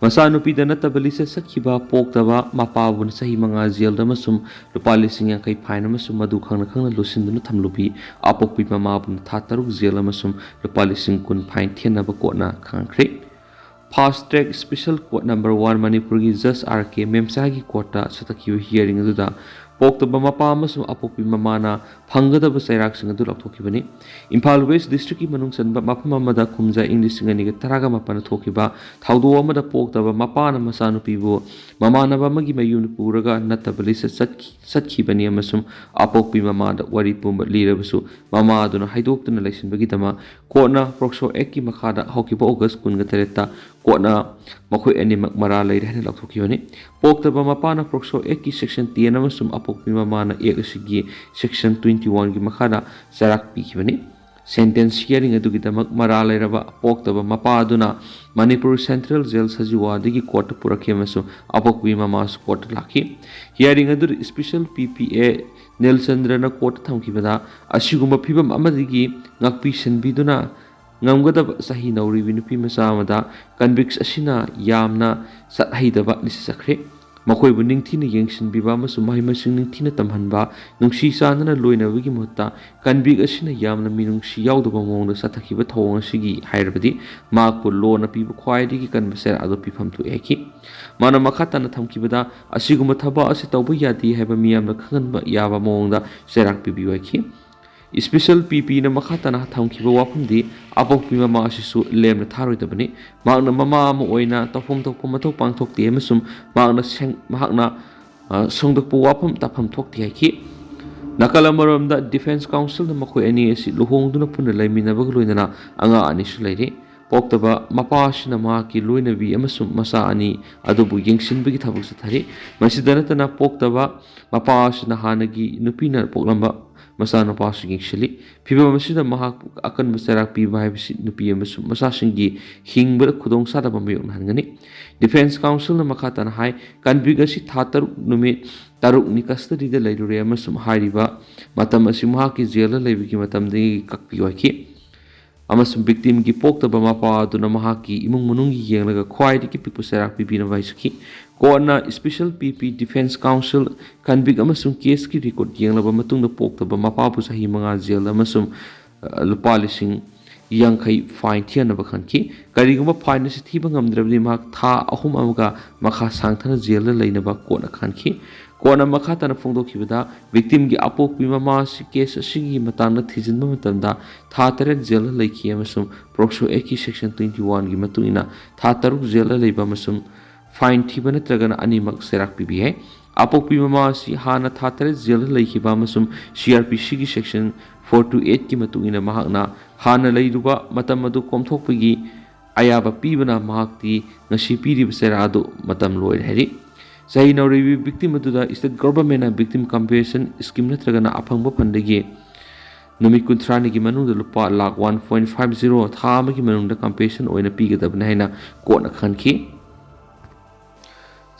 ꯃꯆꯥꯅꯨꯄꯤꯗ ꯅꯠꯇꯕ ꯂꯤꯆꯠ ꯆꯠꯈꯤꯕ ꯄꯣꯛꯇꯕ ꯃꯄꯥꯕꯨꯅ ꯆꯍꯤ ꯃꯉꯥ ꯖꯦꯜꯗ ꯑꯃꯁꯨꯡ ꯂꯨꯄꯥ ꯂꯤꯁꯤꯡ ꯌꯥꯡꯈꯩ ꯐꯥꯏꯟ ꯑꯃꯁꯨꯡ ꯃꯗꯨ ꯈꯪꯅ ꯈꯪꯅ ꯂꯣꯠꯁꯤꯟꯗꯨꯅ ꯊꯝꯂꯨꯕꯤ ꯑꯄꯣꯛꯄꯤ ꯃꯃꯥꯕꯨꯅ ꯊꯥ ꯇꯔꯨꯛ ꯖꯦꯜ ꯑꯃꯁꯨꯡ ꯂꯨꯄꯥ ꯂꯤꯁꯤꯡ ꯀꯨꯟ ꯐꯥꯏꯟ ꯊꯤꯍꯟꯅꯕ ꯀꯣꯔꯠꯅ ꯈꯪꯍꯟꯈ꯭ꯔꯦ꯫ Fast Track Special Court Number One ꯃꯅꯤꯄꯨꯔꯒꯤ ꯖꯁ ꯑꯥꯔ ꯀꯦ ꯃꯦꯝꯆꯥꯒꯤ ꯀꯣꯔꯠꯇ ꯆꯠꯊꯈꯤꯕ ꯍꯤꯌꯥꯔꯤꯡ ꯑꯗꯨꯗ ꯄꯣꯛꯇꯕ ꯃꯄꯥ ꯑꯃꯁꯨꯡ ꯑꯄꯣꯛꯄꯤ ꯃꯃꯥꯅ ꯐꯪꯒꯗꯕ ꯆꯩꯔꯥꯛꯁꯤꯡ ꯑꯗꯨ ꯂꯥꯎꯊꯣꯛꯈꯤꯕꯅꯤ꯫ ꯏꯝꯐꯥꯜ ꯋꯦꯁ ꯗꯤꯁꯇ꯭ꯔꯤꯛꯀꯤ ꯃꯅꯨꯡ ꯆꯟꯕ ꯃꯐꯝ ꯑꯃꯗ ꯀꯨꯝꯖꯥ ꯏꯪ ꯂꯤꯁꯤꯡ ꯑꯅꯤꯒ ꯇꯔꯥꯒ ꯃꯥꯄꯟꯗ ꯊꯣꯛꯈꯤꯕ ꯊꯧꯗꯣꯛ ꯑꯃꯗ ꯄꯣꯛꯇꯕ ꯃꯄꯥꯅ ꯃꯆꯥꯅꯨꯄꯤꯕꯨ ꯃꯃꯥꯟꯅꯕ ꯑꯃꯒꯤ ꯃꯌꯨꯝꯗ ꯄꯨꯔꯒ ꯅꯠꯇꯕ ꯂꯤꯆꯠ ꯆꯠꯈꯤ-, ꯆꯠꯈꯤꯕꯅꯤ ꯑꯃꯁꯨꯡ ꯑꯄꯣꯛꯄꯤ ꯃꯃꯥꯗ ꯋꯥꯔꯤ ꯄꯨꯝꯕ ꯂꯤꯔꯕꯁꯨ ꯃꯃꯥ ꯑꯗꯨꯅ ꯍꯥꯏꯗꯣꯛꯇꯨꯅ ꯂꯩꯁꯤꯟꯕꯒꯤꯗꯃꯛ ꯀꯣꯔꯠꯅ ꯄꯣꯛꯁꯣ ꯑꯦꯛꯀꯤ ꯃꯈꯥꯗ ꯍꯧꯈꯤꯕ ꯑꯣꯒꯁ ꯀꯨꯟꯒ ꯇꯔꯦꯠꯇ ꯀꯣꯔꯠꯅ ꯃꯈꯣꯏ ꯑꯅꯤꯃꯛ ꯃꯔꯥꯜ ꯂꯩꯔꯦ ꯍꯥꯏꯅ ꯂꯥꯎꯊꯣꯛꯈꯤꯕꯅꯤ꯫ ꯄꯣꯛꯇꯕ ꯃꯄꯥꯅ ꯄꯣꯛꯁꯣ ꯑꯦꯛꯀꯤ ꯁꯦꯛꯁꯟ ꯇꯦꯟ ꯑꯃꯁꯨꯡ ꯑꯄꯣꯛꯄꯤ ꯃꯃꯥꯅ ꯑꯦꯛ ꯑꯁꯤꯒꯤ ꯁꯦꯛꯁꯟ ꯇ꯭ꯋꯦꯟꯇꯤ ꯋꯥꯟꯒꯤ ꯃꯈꯥꯗ ꯆꯩꯔꯥꯛ ꯄꯤꯈꯤꯕꯅꯤ꯫ ꯁꯦꯟꯇꯦꯟꯁ ꯍꯤꯌꯥꯔꯤꯡ ꯑꯗꯨꯒꯤꯗꯃꯛ ꯃꯔꯥꯜ ꯂꯩꯔꯕ ꯄꯣꯛꯇꯕ ꯃꯄꯥ ꯑꯗꯨꯅ ꯃꯅꯤꯄꯨꯔ ꯁꯦꯟꯇ꯭ꯔꯦꯜ ꯖꯦꯜ ꯁꯖꯤꯋꯥꯗꯒꯤ ꯀꯣꯔꯠꯇ ꯄꯨꯔꯛꯈꯤ ꯑꯃꯁꯨꯡ ꯑꯄꯣꯛꯄꯤ ꯃꯃꯥꯁꯨ ꯀꯣꯔꯠꯇ ꯂꯥꯛꯈꯤ꯫ ꯍꯤꯌꯥꯔꯤꯡ ꯑꯗꯨꯗ ꯏꯁꯄꯤꯁꯦꯜ ꯄꯤ ꯄꯤ ꯑꯦ ꯅꯤꯜꯆꯟꯗ꯭ꯔꯅ ꯀꯣꯔꯠꯇ ꯊꯝꯈꯤꯕꯗ, ꯑꯁꯤꯒꯨꯝꯕ ꯐꯤꯚꯝ ꯑꯃꯗꯒꯤ ꯉꯥꯛꯄꯤ ꯁꯦꯟꯕꯤꯗꯨꯅ ꯉꯝꯒꯗꯕ ꯆꯍꯤ ꯅꯧꯔꯤꯕꯤ ꯅꯨꯄꯤ ꯃꯆꯥ ꯑꯃꯗ ꯀꯟꯚꯤꯛꯁ ꯑꯁꯤꯅ ꯌꯥꯝꯅ ꯆꯠꯍꯩꯗꯕ ꯂꯤꯆꯠ ꯆꯠꯈ꯭ꯔꯦ꯫ ꯃꯈꯣꯏꯕꯨ ꯅꯤꯡꯊꯤꯅ ꯌꯦꯡꯁꯤꯟꯕꯤꯕ ꯑꯃꯁꯨꯡ ꯃꯍꯩ ꯃꯁꯤꯡ ꯅꯤꯡꯊꯤꯅ ꯇꯝꯍꯟꯕ, ꯅꯨꯡꯁꯤ ꯆꯥꯟꯅꯅ ꯂꯣꯏꯅꯕꯒꯤ ꯃꯍꯨꯠꯇ ꯀꯟꯚꯤꯛ ꯑꯁꯤꯅ ꯌꯥꯝꯅ ꯃꯤꯅꯨꯡꯁꯤ ꯌꯥꯎꯗꯕ ꯃꯑꯣꯡꯗ ꯆꯠꯊꯈꯤꯕ ꯊꯧꯑꯣꯡ ꯑꯁꯤꯒꯤ ꯍꯥꯏꯔꯕꯗꯤ ꯃꯍꯥꯛꯄꯨ ꯂꯣꯅ ꯄꯤꯕ ꯈ꯭ꯋꯥꯏꯗꯒꯤ ꯀꯟꯕ ꯆꯩꯔꯥꯛ ꯑꯗꯨ ꯄꯤꯐꯝ ꯊꯣꯛꯑꯦ ꯍꯥꯏꯈꯤ꯫ ꯃꯥꯅ ꯃꯈꯥ ꯇꯥꯅ ꯊꯝꯈꯤꯕꯗ, ꯑꯁꯤꯒꯨꯝꯕ ꯊꯕꯛ ꯑꯁꯤ ꯇꯧꯕ ꯌꯥꯗꯦ ꯍꯥꯏꯕ ꯃꯤꯌꯥꯝꯅ ꯈꯪꯍꯟꯕ ꯌꯥꯕ ꯃꯑꯣꯡꯗ ꯆꯩꯔꯥꯛ ꯄꯤꯕꯤꯌꯨ ꯍꯥꯏꯈꯤ꯫ ꯏꯁꯄꯤꯁꯦꯜ ꯄꯤ ꯄꯤꯅ ꯃꯈꯥ ꯇꯥꯅ ꯊꯝꯈꯤꯕ ꯋꯥꯐꯝꯗꯤ ꯑꯄꯣꯛꯄꯤ ꯃꯃꯥ ꯑꯁꯤꯁꯨ ꯂꯦꯝꯅ ꯊꯥꯔꯣꯏꯗꯕꯅꯤ꯫ ꯃꯍꯥꯛꯅ ꯃꯃꯥ ꯑꯃ ꯑꯣꯏꯅ ꯇꯧꯐꯝ ꯊꯣꯛꯄ ꯃꯊꯧ ꯄꯥꯡꯊꯣꯛꯇꯦ ꯑꯃꯁꯨꯡ ꯃꯍꯥꯛꯅ ꯁꯦꯡ-, ꯃꯍꯥꯛꯅ, ꯑ, ꯁꯦꯡꯗꯣꯛꯄ ꯋꯥꯐꯝ ꯇꯥꯐꯝ ꯊꯣꯛꯇꯦ ꯍꯥꯏꯈꯤ꯫ ꯅꯥꯀꯜ ꯑꯃꯔꯣꯝꯗ, ꯗꯤꯐꯦꯟꯁ ꯀꯥꯎꯟꯁꯤꯜꯅ ꯃꯈꯣꯏ ꯑꯅꯤ ꯑꯁꯤ ꯂꯨꯍꯣꯡꯗꯨꯅ ꯄꯨꯟꯅ ꯂꯩꯃꯤꯟꯅꯕꯒ ꯂꯣꯏꯅꯅ ꯑꯉꯥꯡ ꯑꯅꯤꯁꯨ ꯂꯩꯔꯤ꯫ ꯄꯣꯛꯇꯕ ꯃꯄꯥ ꯑꯁꯤꯅ ꯃꯍꯥꯛꯀꯤ ꯂꯣꯏꯅꯕꯤ ꯑꯃꯁꯨꯡ ꯃꯆꯥ ꯑꯅꯤ ꯑꯗꯨꯕꯨ ꯌꯦꯡꯁꯤꯟꯕꯒꯤ ꯊꯕꯛ ꯆꯠꯊꯔꯤ꯫ ꯃꯁꯤꯗ ꯅꯠꯇꯅ, ꯄꯣꯛꯇꯕ ꯃꯄꯥ ꯑꯁꯤꯅ ꯍꯥꯟꯅꯒꯤ ꯅꯨꯄꯤꯅ ꯄꯣꯛꯂꯝꯕ ꯃꯆꯥꯅꯨꯄꯥꯁꯨ ꯌꯦꯡꯁꯤꯜꯂꯤ꯫ ꯐꯤꯚꯝ ꯑꯁꯤꯗ ꯃꯍꯥꯛꯄꯨ ꯑꯀꯟꯕ ꯆꯩꯔꯥꯛ ꯄꯤꯕ ꯍꯥꯏꯕꯁꯤ ꯅꯨꯄꯤ ꯑꯃꯁꯨꯡ ꯃꯆꯥꯁꯤꯡꯒꯤ ꯍꯤꯡꯕꯗ ꯈꯨꯗꯣꯡꯆꯥꯗꯕ ꯃꯥꯌꯣꯛꯅꯍꯟꯒꯅꯤ꯫ Defence Councilꯅ ꯃꯈꯥ ꯇꯥꯅ ꯍꯥꯏ, ꯀꯟꯚꯤꯛ ꯑꯁꯤ ꯊꯥ ꯇꯔꯨꯛ ꯅꯨꯃꯤꯠ ꯇꯔꯨꯛꯅꯤ custody ꯗ ꯂꯩꯔꯨꯔꯦ ꯑꯃꯁꯨꯡ ꯍꯥꯏꯔꯤꯕ ꯃꯇꯝ ꯑꯁꯤ ꯃꯍꯥꯛꯀꯤ ꯖꯦꯜꯗ ꯂꯩꯕꯒꯤ ꯃꯇꯝꯗꯒꯤ ꯀꯛꯄꯤꯌꯨ ꯍꯥꯏꯈꯤ꯫ ꯑꯃꯁꯨꯡ victim ꯒꯤ ꯄꯣꯛꯇꯕ ꯃꯄꯥ ꯑꯗꯨꯅ ꯃꯍꯥꯛꯀꯤ ꯏꯃꯨꯡ ꯃꯅꯨꯡꯒꯤ ꯌꯦꯡꯂꯒ ꯈ꯭ꯋꯥꯏꯗꯒꯤ ꯄꯤꯛꯄ ꯆꯩꯔꯥꯛ ꯄꯤꯕꯤꯅꯕ ꯍꯥꯏꯖꯈꯤ꯫ Courtꯅ Special P P Defence Counsel ꯀꯟꯚꯤꯛ ꯑꯃꯁꯨꯡ case ꯀꯤ record ꯌꯦꯡꯂꯕ ꯃꯇꯨꯡꯗ ꯄꯣꯛꯇꯕ ꯃꯄꯥꯕꯨ ꯆꯍꯤ ꯃꯉꯥ ꯖꯦꯜ ꯑꯃꯁꯨꯡ, ꯑ, ꯂꯨꯄꯥ ꯂꯤꯁꯤꯡ ꯌꯥꯡꯈꯩ fine ꯊꯤꯍꯟꯅꯕ ꯈꯟꯈꯤ꯫ ꯀꯔꯤꯒꯨꯝꯕ fine ꯑꯁꯤ ꯊꯤꯕ ꯉꯝꯗ꯭ꯔꯕꯗꯤ ꯃꯍꯥꯛ ꯊꯥ ꯑꯍꯨꯝ ꯑꯃꯒ ꯃꯈꯥ ꯁꯥꯡꯊꯅ ꯖꯦꯜꯗ ꯂꯩꯅꯕ courtꯅ ꯈꯟꯈꯤ꯫ Courtꯅ ꯃꯈꯥ ꯇꯥꯅ ꯐꯣꯡꯗꯣꯛꯈꯤꯕꯗ, victim ꯒꯤ ꯑꯄꯣꯛꯄꯤ ꯃꯃꯥ ꯑꯁꯤ case ꯑꯁꯤꯒꯤ ꯃꯇꯥꯡꯗ ꯊꯤꯖꯤꯟꯕ ꯃꯇꯝꯗ ꯊꯥ ꯇꯔꯦꯠ ꯖꯦꯜꯗ ꯂꯩꯈꯤ ꯑꯃꯁꯨꯡ POCSO Act ꯀꯤ section twenty one ꯒꯤ ꯃꯇꯨꯡ ꯏꯟꯅ ꯊꯥ ꯇꯔꯨꯛ ꯖꯦꯜꯗ ꯂꯩꯕ ꯑꯃꯁꯨꯡ fine ꯊꯤꯕ ꯅꯠꯇ꯭ꯔꯒꯅ ꯑꯅꯤꯃꯛ ꯆꯩꯔꯥꯛ ꯄꯤꯕ ꯌꯥꯏ꯫ ꯑꯄꯣꯛꯄꯤ ꯃꯃꯥ ꯑꯁꯤ ꯍꯥꯟꯅ ꯊꯥ ꯇꯔꯦꯠ ꯖꯦꯜꯗ ꯂꯩꯈꯤꯕ ꯑꯃꯁꯨꯡ C R P C ꯒꯤ section four two eight ꯀꯤ ꯃꯇꯨꯡ ꯏꯟꯅ ꯃꯍꯥꯛꯅ ꯍꯥꯟꯅ ꯂꯩꯔꯨꯕ ꯃꯇꯝ ꯑꯗꯨ ꯀꯣꯝꯊꯣꯛꯄꯒꯤ ꯑꯌꯥꯕ ꯄꯤꯕꯅ ꯃꯍꯥꯛꯇꯤ ꯉꯁꯤ ꯄꯤꯔꯤꯕ ꯆꯩꯔꯥꯛ ꯑꯗꯨ ꯃꯇꯝ ꯂꯣꯏꯔꯦ ꯍꯥꯏꯔꯤ꯫ ꯆꯍꯤ ꯅꯧꯔꯤꯕꯤ victim ꯑꯗꯨꯗ state governmentꯅ victim compensation scheme ꯅꯠꯇ꯭ꯔꯒꯅ ꯑꯐꯪꯕ fund ꯗꯒꯤ ꯅꯨꯃꯤꯠ ꯀꯨꯟꯊ꯭ꯔꯥꯅꯤꯒꯤ ꯃꯅꯨꯡꯗ ꯂꯨꯄꯥ lakh one point five zero ꯊꯥ ꯑꯃꯒꯤ ꯃꯅꯨꯡꯗ compensation ꯑꯣꯏꯅ ꯄꯤꯒꯗꯕꯅꯤ ꯍꯥꯏꯅ courtꯅ ꯈꯟꯈꯤ꯫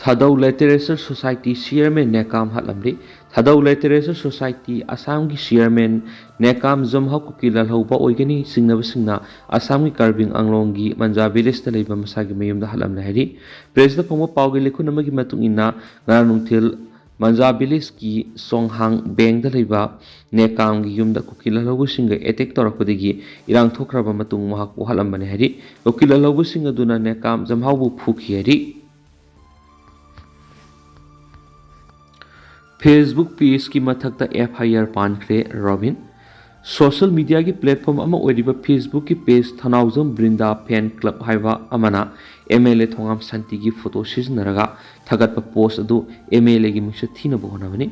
ꯊꯥꯗꯧ Literature Society Chairman ꯅꯦꯀꯥꯝ ꯍꯥꯠꯂꯝꯂꯤ꯫ ꯊꯥꯗꯧ Literature Society ꯑꯁꯥꯝꯒꯤ chairman ꯅꯦꯀꯥꯝ ꯖꯝꯍꯥꯎ ꯀꯨꯀꯤ ꯂꯥꯜꯍꯧꯕ ꯑꯣꯏꯒꯅꯤ ꯆꯤꯡꯅꯕꯁꯤꯡꯅ ꯑꯁꯥꯝꯒꯤ ꯀꯥꯔꯕꯤ ꯑꯪꯂꯣꯡꯒꯤ ꯃꯟꯖꯥ villageꯇ ꯂꯩꯕ ꯃꯁꯥꯒꯤ ꯃꯌꯨꯝꯗ ꯍꯥꯠꯂꯝꯂꯦ ꯍꯥꯏꯔꯤ꯫ Pressꯇ ꯐꯣꯡꯕ ꯄꯥꯎꯒꯤ ꯂꯤꯈꯨꯟ ꯑꯃꯒꯤ ꯃꯇꯨꯡ ꯏꯟꯅ, ꯉꯔꯥꯡ ꯅꯨꯡꯊꯤꯜ ꯃꯟꯖꯥ villageꯀꯤ ꯁꯣꯡꯍꯥꯡ ꯕꯦꯡꯗ ꯂꯩꯕ ꯅꯦꯀꯥꯝꯒꯤ ꯌꯨꯝꯗ ꯀꯨꯀꯤ ꯂꯥꯜꯍꯧꯕꯁꯤꯡꯒ attack ꯇꯧꯔꯛꯄꯗꯒꯤ ꯏꯔꯥꯡ ꯊꯣꯛꯈ꯭ꯔꯕ ꯃꯇꯨꯡ ꯃꯍꯥꯛꯄꯨ ꯍꯥꯠꯂꯝꯕꯅꯤ ꯍꯥꯏꯔꯤ꯫ ꯀꯨꯀꯤ ꯂꯥꯜꯍꯧꯕꯁꯤꯡ ꯑꯗꯨꯅ ꯅꯦꯀꯥꯝ ꯖꯝꯍꯥꯎꯕꯨ ꯐꯨꯈꯤ ꯍꯥꯏꯔꯤ꯫ Facebook pageꯀꯤ ꯃꯊꯛꯇ F I R ꯄꯥꯟꯈ꯭ꯔꯦ꯫ ꯔꯣꯕꯤꯟ꯫ Social mediaꯒꯤ platform ꯑꯃ ꯑꯣꯏꯔꯤꯕ Facebookꯀꯤ page ꯊꯅꯥꯎꯖꯝ ꯕ꯭ꯔꯤꯟꯗꯥ fan club ꯍꯥꯏꯕ ꯑꯃꯅ M L A ꯊꯣꯉꯥꯝ ꯁꯥꯟꯇꯤꯒꯤ photo ꯁꯤꯖꯤꯟꯅꯔꯒ ꯊꯥꯒꯠꯄ post ꯑꯗꯨ M L Aꯒꯤ ꯃꯤꯡꯆꯠ ꯊꯤꯅꯕ ꯍꯣꯠꯅꯕꯅꯤ꯫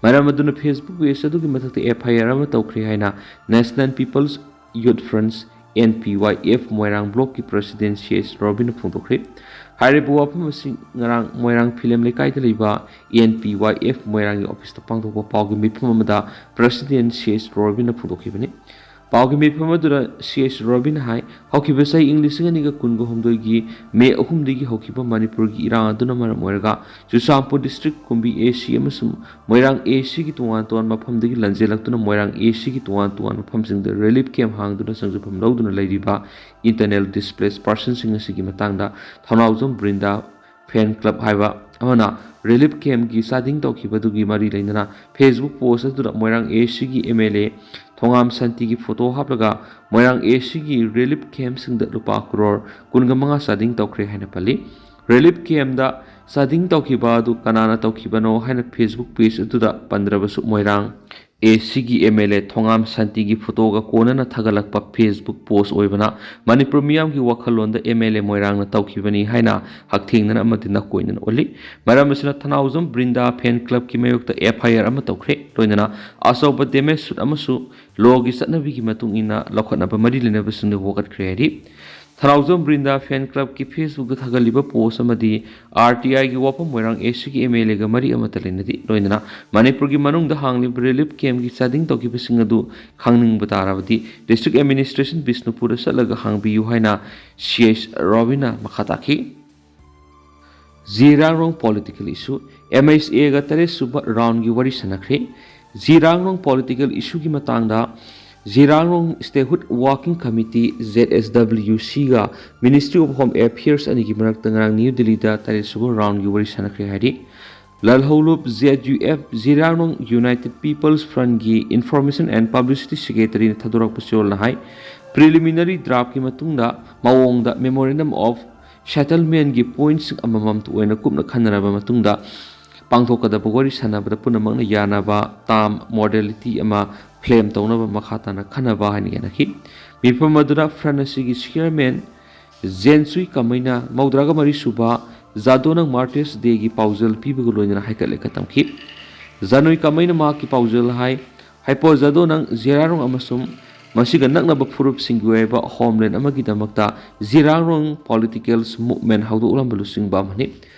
ꯃꯔꯝ ꯑꯗꯨꯅ Facebook page ꯑꯗꯨꯒꯤ ꯃꯊꯛꯇ F I R ꯑꯃ ꯇꯧꯈ꯭ꯔꯦ ꯍꯥꯏꯅ National People's Youth Front's N P Y F Moirang ꯕ꯭ꯂꯣꯛꯀꯤ ꯄ꯭ꯔꯁꯤꯗꯦꯟ ꯁꯤ ꯑꯦꯁ ꯔꯣꯕꯤꯟꯅ ꯐꯣꯡꯗꯣꯛꯈ꯭ꯔꯦ꯫ ꯍꯥꯏꯔꯤꯕ ꯋꯥꯐꯝ ꯑꯁꯤ ꯉꯔꯥꯡ ꯃꯣꯏꯔꯥꯡ ꯐꯤꯂꯝ ꯂꯩꯀꯥꯏꯗ ꯂꯩꯕ ꯑꯦꯟ ꯄꯤ ꯋꯥꯏ ꯑꯦꯐ ꯃꯣꯏꯔꯥꯡꯒꯤ ꯑꯣꯐꯤꯁꯇ ꯄꯥꯡꯊꯣꯛꯄ ꯄꯥꯎꯒꯤ ꯃꯤꯐꯝ ꯑꯃꯗ ꯄ꯭ꯔꯁꯤꯗꯦꯟ ꯁꯤ ꯑꯦꯁ ꯔꯣꯕꯤꯟꯅ ꯐꯣꯡꯗꯣꯛꯈꯤꯕꯅꯤ꯫ ꯄꯥꯎꯒꯤ ꯃꯤꯐꯝ ꯑꯗꯨꯗ ꯁꯤ ꯑꯦꯁ ꯔꯣꯕꯤꯟꯅ ꯍꯥꯏ, ꯍꯧꯈꯤꯕ ꯆꯍꯤ ꯏꯪ ꯂꯤꯁꯤꯡ ꯑꯅꯤꯒ ꯀꯨꯟꯒ ꯍꯨꯝꯗꯣꯏꯒꯤ ꯃꯦ ꯑꯍꯨꯝꯗꯒꯤ ꯍꯧꯈꯤꯕ ꯃꯅꯤꯄꯨꯔꯒꯤ ꯏꯔꯥꯡ ꯑꯗꯨꯅ ꯃꯔꯝ ꯑꯣꯏꯔꯒ ꯆꯨꯔꯆꯥꯟꯄꯨꯔ ꯗꯤꯁꯇ꯭ꯔꯤꯛ ꯀꯨꯝꯕꯤ ꯑꯦ ꯁꯤ ꯑꯃꯁꯨꯡ ꯃꯣꯏꯔꯥꯡ ꯑꯦ ꯁꯤꯒꯤ ꯇꯣꯉꯥꯟ ꯇꯣꯉꯥꯟꯕ ꯃꯐꯝꯗꯒꯤ ꯂꯥꯟꯖꯦꯜꯂꯛꯇꯨꯅ ꯃꯣꯏꯔꯥꯡ ꯑꯦ ꯁꯤꯒꯤ ꯇꯣꯉꯥꯟ ꯇꯣꯉꯥꯟꯕ ꯃꯐꯝꯁꯤꯡꯗ ꯔꯤꯂꯤꯐ ꯀꯦꯝꯞ ꯍꯥꯡꯗꯨꯅ ꯆꯪꯖꯐꯝ ꯂꯧꯗꯨꯅ ꯂꯩꯔꯤꯕ ꯏꯟꯇꯔꯅꯦꯜ ꯗꯤꯁꯄ꯭ꯂꯦꯁ ꯄꯥꯔꯁꯟꯁꯤꯡ ꯑꯁꯤꯒꯤ ꯃꯇꯥꯡꯗ ꯊꯧꯅꯥꯎꯖꯝ ꯕ꯭ꯔꯤꯟꯗꯥ ꯐꯦꯟ ꯀ꯭ꯂꯕ ꯍꯥꯏꯕ ꯑꯃꯅ ꯔꯤꯂꯤꯐ ꯀꯦꯝꯞꯀꯤ ꯆꯥꯗꯤꯡ ꯇꯧꯈꯤꯕꯗꯨꯒꯤ ꯃꯔꯤ ꯂꯩꯅꯅ ꯐꯦꯁꯕꯨꯛ ꯄꯣꯁ ꯑꯗꯨꯗ ꯃꯣꯏꯔꯥꯡ ꯑꯦ ꯁꯤꯒꯤ ꯑꯦꯝ ꯑꯦꯜ ꯑꯦ ꯊꯣꯉꯥꯝ ꯁꯥꯟꯇꯤꯒꯤ ꯐꯣꯇꯣ ꯍꯥꯞꯂꯒ ꯃꯣꯏꯔꯥꯡ ꯑꯦ ꯁꯤꯒꯤ ꯔꯤꯂꯤꯐ ꯀꯦꯝꯞꯁꯤꯡꯗ ꯂꯨꯄꯥ ꯀ꯭ꯔꯣꯔ ꯀꯨꯟꯒ ꯃꯉꯥ ꯆꯥꯗꯤꯡ ꯇꯧꯈ꯭ꯔꯦ ꯍꯥꯏꯅ ꯄꯜꯂꯤ꯫ ꯔꯤꯂꯤꯐ ꯀꯦꯝꯞꯇ ꯆꯥꯗꯤꯡ ꯇꯧꯈꯤꯕ ꯑꯗꯨ ꯀꯅꯥꯅ ꯇꯧꯈꯤꯕꯅꯣ ꯍꯥꯏꯅ ꯐꯦꯁꯕꯨꯛ ꯄꯦꯖ ꯑꯗꯨꯗ ꯄꯟꯗ꯭ꯔꯕꯁꯨ ꯃꯣꯏꯔꯥꯡ ꯑꯦ ꯁꯤꯒꯤ ꯑꯦꯝ ꯑꯦꯜ ꯑꯦ ꯊꯣꯉꯥꯝ ꯁꯥꯟꯇꯤꯒꯤ ꯐꯣꯇꯣꯒ ꯀꯣꯟꯅꯅ ꯊꯥꯒꯠꯂꯛꯄ ꯐꯦꯁꯕꯨꯛ ꯄꯣꯁ ꯑꯣꯏꯕꯅ ꯃꯅꯤꯄꯨꯔ ꯃꯤꯌꯥꯝꯒꯤ ꯋꯥꯈꯜꯂꯣꯟꯗ ꯑꯦꯝ ꯑꯦꯜ ꯑꯦ ꯃꯣꯏꯔꯥꯡꯅ ꯇꯧꯈꯤꯕꯅꯤ ꯍꯥꯏꯅ ꯍꯛꯊꯦꯡꯅꯅ ꯑꯃꯗꯤ ꯅꯥꯀꯣꯏꯅꯅ ꯎꯠꯂꯤ꯫ ꯃꯔꯝ ꯑꯁꯤꯅ ꯊꯧꯅꯥꯎꯖꯝ ꯕ꯭ꯔꯤꯟꯗꯥ ꯐꯦꯟ ꯀ꯭ꯂꯕꯀꯤ ꯃꯥꯌꯣꯛꯇ ꯑꯦꯐ ꯑꯥꯏ ꯑꯥꯔ ꯑꯃ ꯇꯧꯈ꯭ꯔꯦ꯫ ꯂꯣꯏꯅꯅ ꯑꯆꯧꯕ ꯗꯦꯃꯦꯖ ꯁꯨꯠ ꯑꯃꯁꯨ ꯂꯣꯒꯤ ꯆꯠꯅꯕꯤꯒꯤ ꯃꯇꯨꯡ ꯏꯟꯅ ꯂꯧꯈꯠꯅꯕ ꯃꯔꯤ ꯂꯩꯅꯕꯁꯤꯡꯗ ꯋꯥꯀꯠꯈ꯭ꯔꯦ ꯍꯥꯏꯔꯤ꯫ ꯊꯧꯅꯥꯎꯖꯝ ꯕ꯭ꯔꯤꯟꯗꯥ ꯐꯦꯟ ꯀ꯭ꯂꯕꯀꯤ ꯐꯦꯁꯕꯨꯛꯇ ꯊꯥꯒꯠꯂꯤꯕ ꯄꯣꯁ ꯑꯃꯗꯤ ꯑꯥꯔ ꯇꯤ ꯑꯥꯏꯒꯤ ꯋꯥꯐꯝ ꯃꯣꯏꯔꯥꯡ ꯑꯦ ꯁꯤꯒꯤ ꯑꯦꯝ ꯑꯦꯜ ꯑꯦꯒ ꯃꯔꯤ ꯑꯃꯠꯇ ꯂꯩꯅꯗꯦ꯫ ꯂꯣꯏꯅꯅ ꯃꯅꯤꯄꯨꯔꯒꯤ ꯃꯅꯨꯡꯗ ꯍꯥꯡꯂꯤꯕ ꯔꯤꯂꯤꯐ ꯀꯦꯝꯞꯀꯤ ꯆꯥꯗꯤꯡ ꯇꯧꯈꯤꯕꯁꯤꯡ ꯑꯗꯨ ꯈꯪꯅꯤꯡꯕ ꯇꯥꯔꯕꯗꯤ ꯗꯤꯁꯇ꯭ꯔꯤꯛ ꯑꯦꯗꯃꯤꯅꯤꯁꯇ꯭ꯔꯦꯁꯟ ꯕꯤꯁꯅꯨꯄꯨꯔꯗ ꯆꯠꯂꯒ ꯍꯪꯕꯤꯌꯨ ꯍꯥꯏꯅ ꯁꯤ ꯑꯦꯁ ꯔꯣꯕꯤꯟꯅ ꯃꯈꯥ ꯇꯥꯈꯤ꯫ ꯖꯤꯔꯥꯡꯔꯣꯡ ꯄꯣꯂꯤꯇꯤꯀꯦꯜ ꯏꯁꯨ, ꯑꯦꯝ ꯑꯩꯆ ꯑꯦꯒ ꯇꯔꯦꯠ ꯁꯨꯕ ꯔꯥꯎꯟꯒꯤ ꯋꯥꯔꯤ ꯁꯥꯟꯅꯈ꯭ꯔꯦ꯫ ꯖꯤꯔꯥꯡꯔꯣꯡ ꯄꯣꯂꯤꯇꯤꯀꯦꯜ ꯏꯁꯨꯒꯤ ꯃꯇꯥꯡꯗ ꯖꯤꯔꯥꯡꯔꯣꯡ ꯁ꯭ꯇꯦꯠꯍꯨꯗ ꯋꯥꯔꯀꯤꯡ ꯀꯃꯤꯇꯤ, ꯖꯦꯠ ꯑꯦꯁ ꯗꯕ꯭ꯂꯤꯌꯨ ꯁꯤꯒ Ministry of Home Affairs ꯑꯅꯤꯒꯤ ꯃꯔꯛꯇ ꯉꯔꯥꯡ ꯅ꯭ꯌꯨ ꯗꯤꯜꯂꯤꯗ ꯇꯔꯦꯠ ꯁꯨꯕ ꯔꯥꯎꯟꯒꯤ ꯋꯥꯔꯤ ꯁꯥꯟꯅꯈ꯭ꯔꯦ ꯍꯥꯏꯔꯤ꯫ ꯂꯥꯜꯍꯧꯂꯨꯞ ꯖꯦꯠ ꯌꯨ ꯑꯦꯐ ꯖꯤꯔꯥꯡꯔꯣꯡ United People's Frontꯒꯤ Information and Publicity Secretaryꯅ ꯊꯥꯗꯣꯔꯛꯄ ꯆꯦꯔꯣꯜꯅ ꯍꯥꯏ, preliminary draftꯀꯤ ꯃꯇꯨꯡꯗ ꯃꯑꯣꯡꯗ Memorandum of Settlementꯒꯤ pointꯁꯤꯡ ꯑꯃꯃꯝꯇ ꯑꯣꯏꯅ ꯀꯨꯞꯅ ꯈꯟꯅꯔꯕ ꯃꯇꯨꯡꯗ ꯄꯥꯡꯊꯣꯛꯀꯗꯕ ꯋꯥꯔꯤ ꯁꯥꯟꯅꯕꯗ ꯄꯨꯝꯅꯃꯛꯅ ꯌꯥꯅꯕ term modality ꯑꯃ frame ꯇꯧꯅꯕ ꯃꯈꯥ ꯇꯥꯅ ꯈꯟꯅꯕ ꯍꯥꯏꯅ ꯌꯥꯅꯈꯤ꯫ ꯃꯤꯐꯝ ꯑꯗꯨꯗ front ꯑꯁꯤꯒꯤ chairman ꯖꯦꯟꯁꯨꯏ ꯀꯃꯩꯅ ꯃꯧꯗ꯭ꯔꯥꯒ ꯃꯔꯤ ꯁꯨꯕ ꯖꯥꯗꯣꯅꯪ Martyrs Dayꯒꯤ ꯄꯥꯎꯖꯦꯜ ꯄꯤꯕꯒ ꯂꯣꯏꯅꯅ ꯍꯩꯀꯠ ꯂꯩꯀꯠ ꯇꯝꯈꯤ꯫ ꯖꯥꯅꯨꯏ ꯀꯃꯩꯅ ꯃꯍꯥꯛꯀꯤ ꯄꯥꯎꯖꯦꯜ ꯍꯥꯏ, ꯍꯩꯄꯣ ꯖꯥꯗꯣꯅꯪ ꯖꯤꯔꯥꯔꯣꯡ ꯑꯃꯁꯨꯡ ꯃꯁꯤꯒ ꯅꯛꯅꯕ ꯐꯨꯔꯨꯞꯁꯤꯡꯒꯤ ꯑꯣꯏꯕ ꯍꯣꯝꯂꯦꯟ ꯑꯃꯒꯤꯗꯃꯛꯇ ꯖꯤꯔꯥꯡꯔꯣꯡ ꯄꯣꯂꯤꯇꯤꯀꯦꯜꯁ ꯃꯨꯚꯃꯦꯟ ꯍꯧꯗꯣꯛꯂꯝꯕ ꯂꯨꯆꯤꯡꯕ ꯑꯃꯅꯤ꯫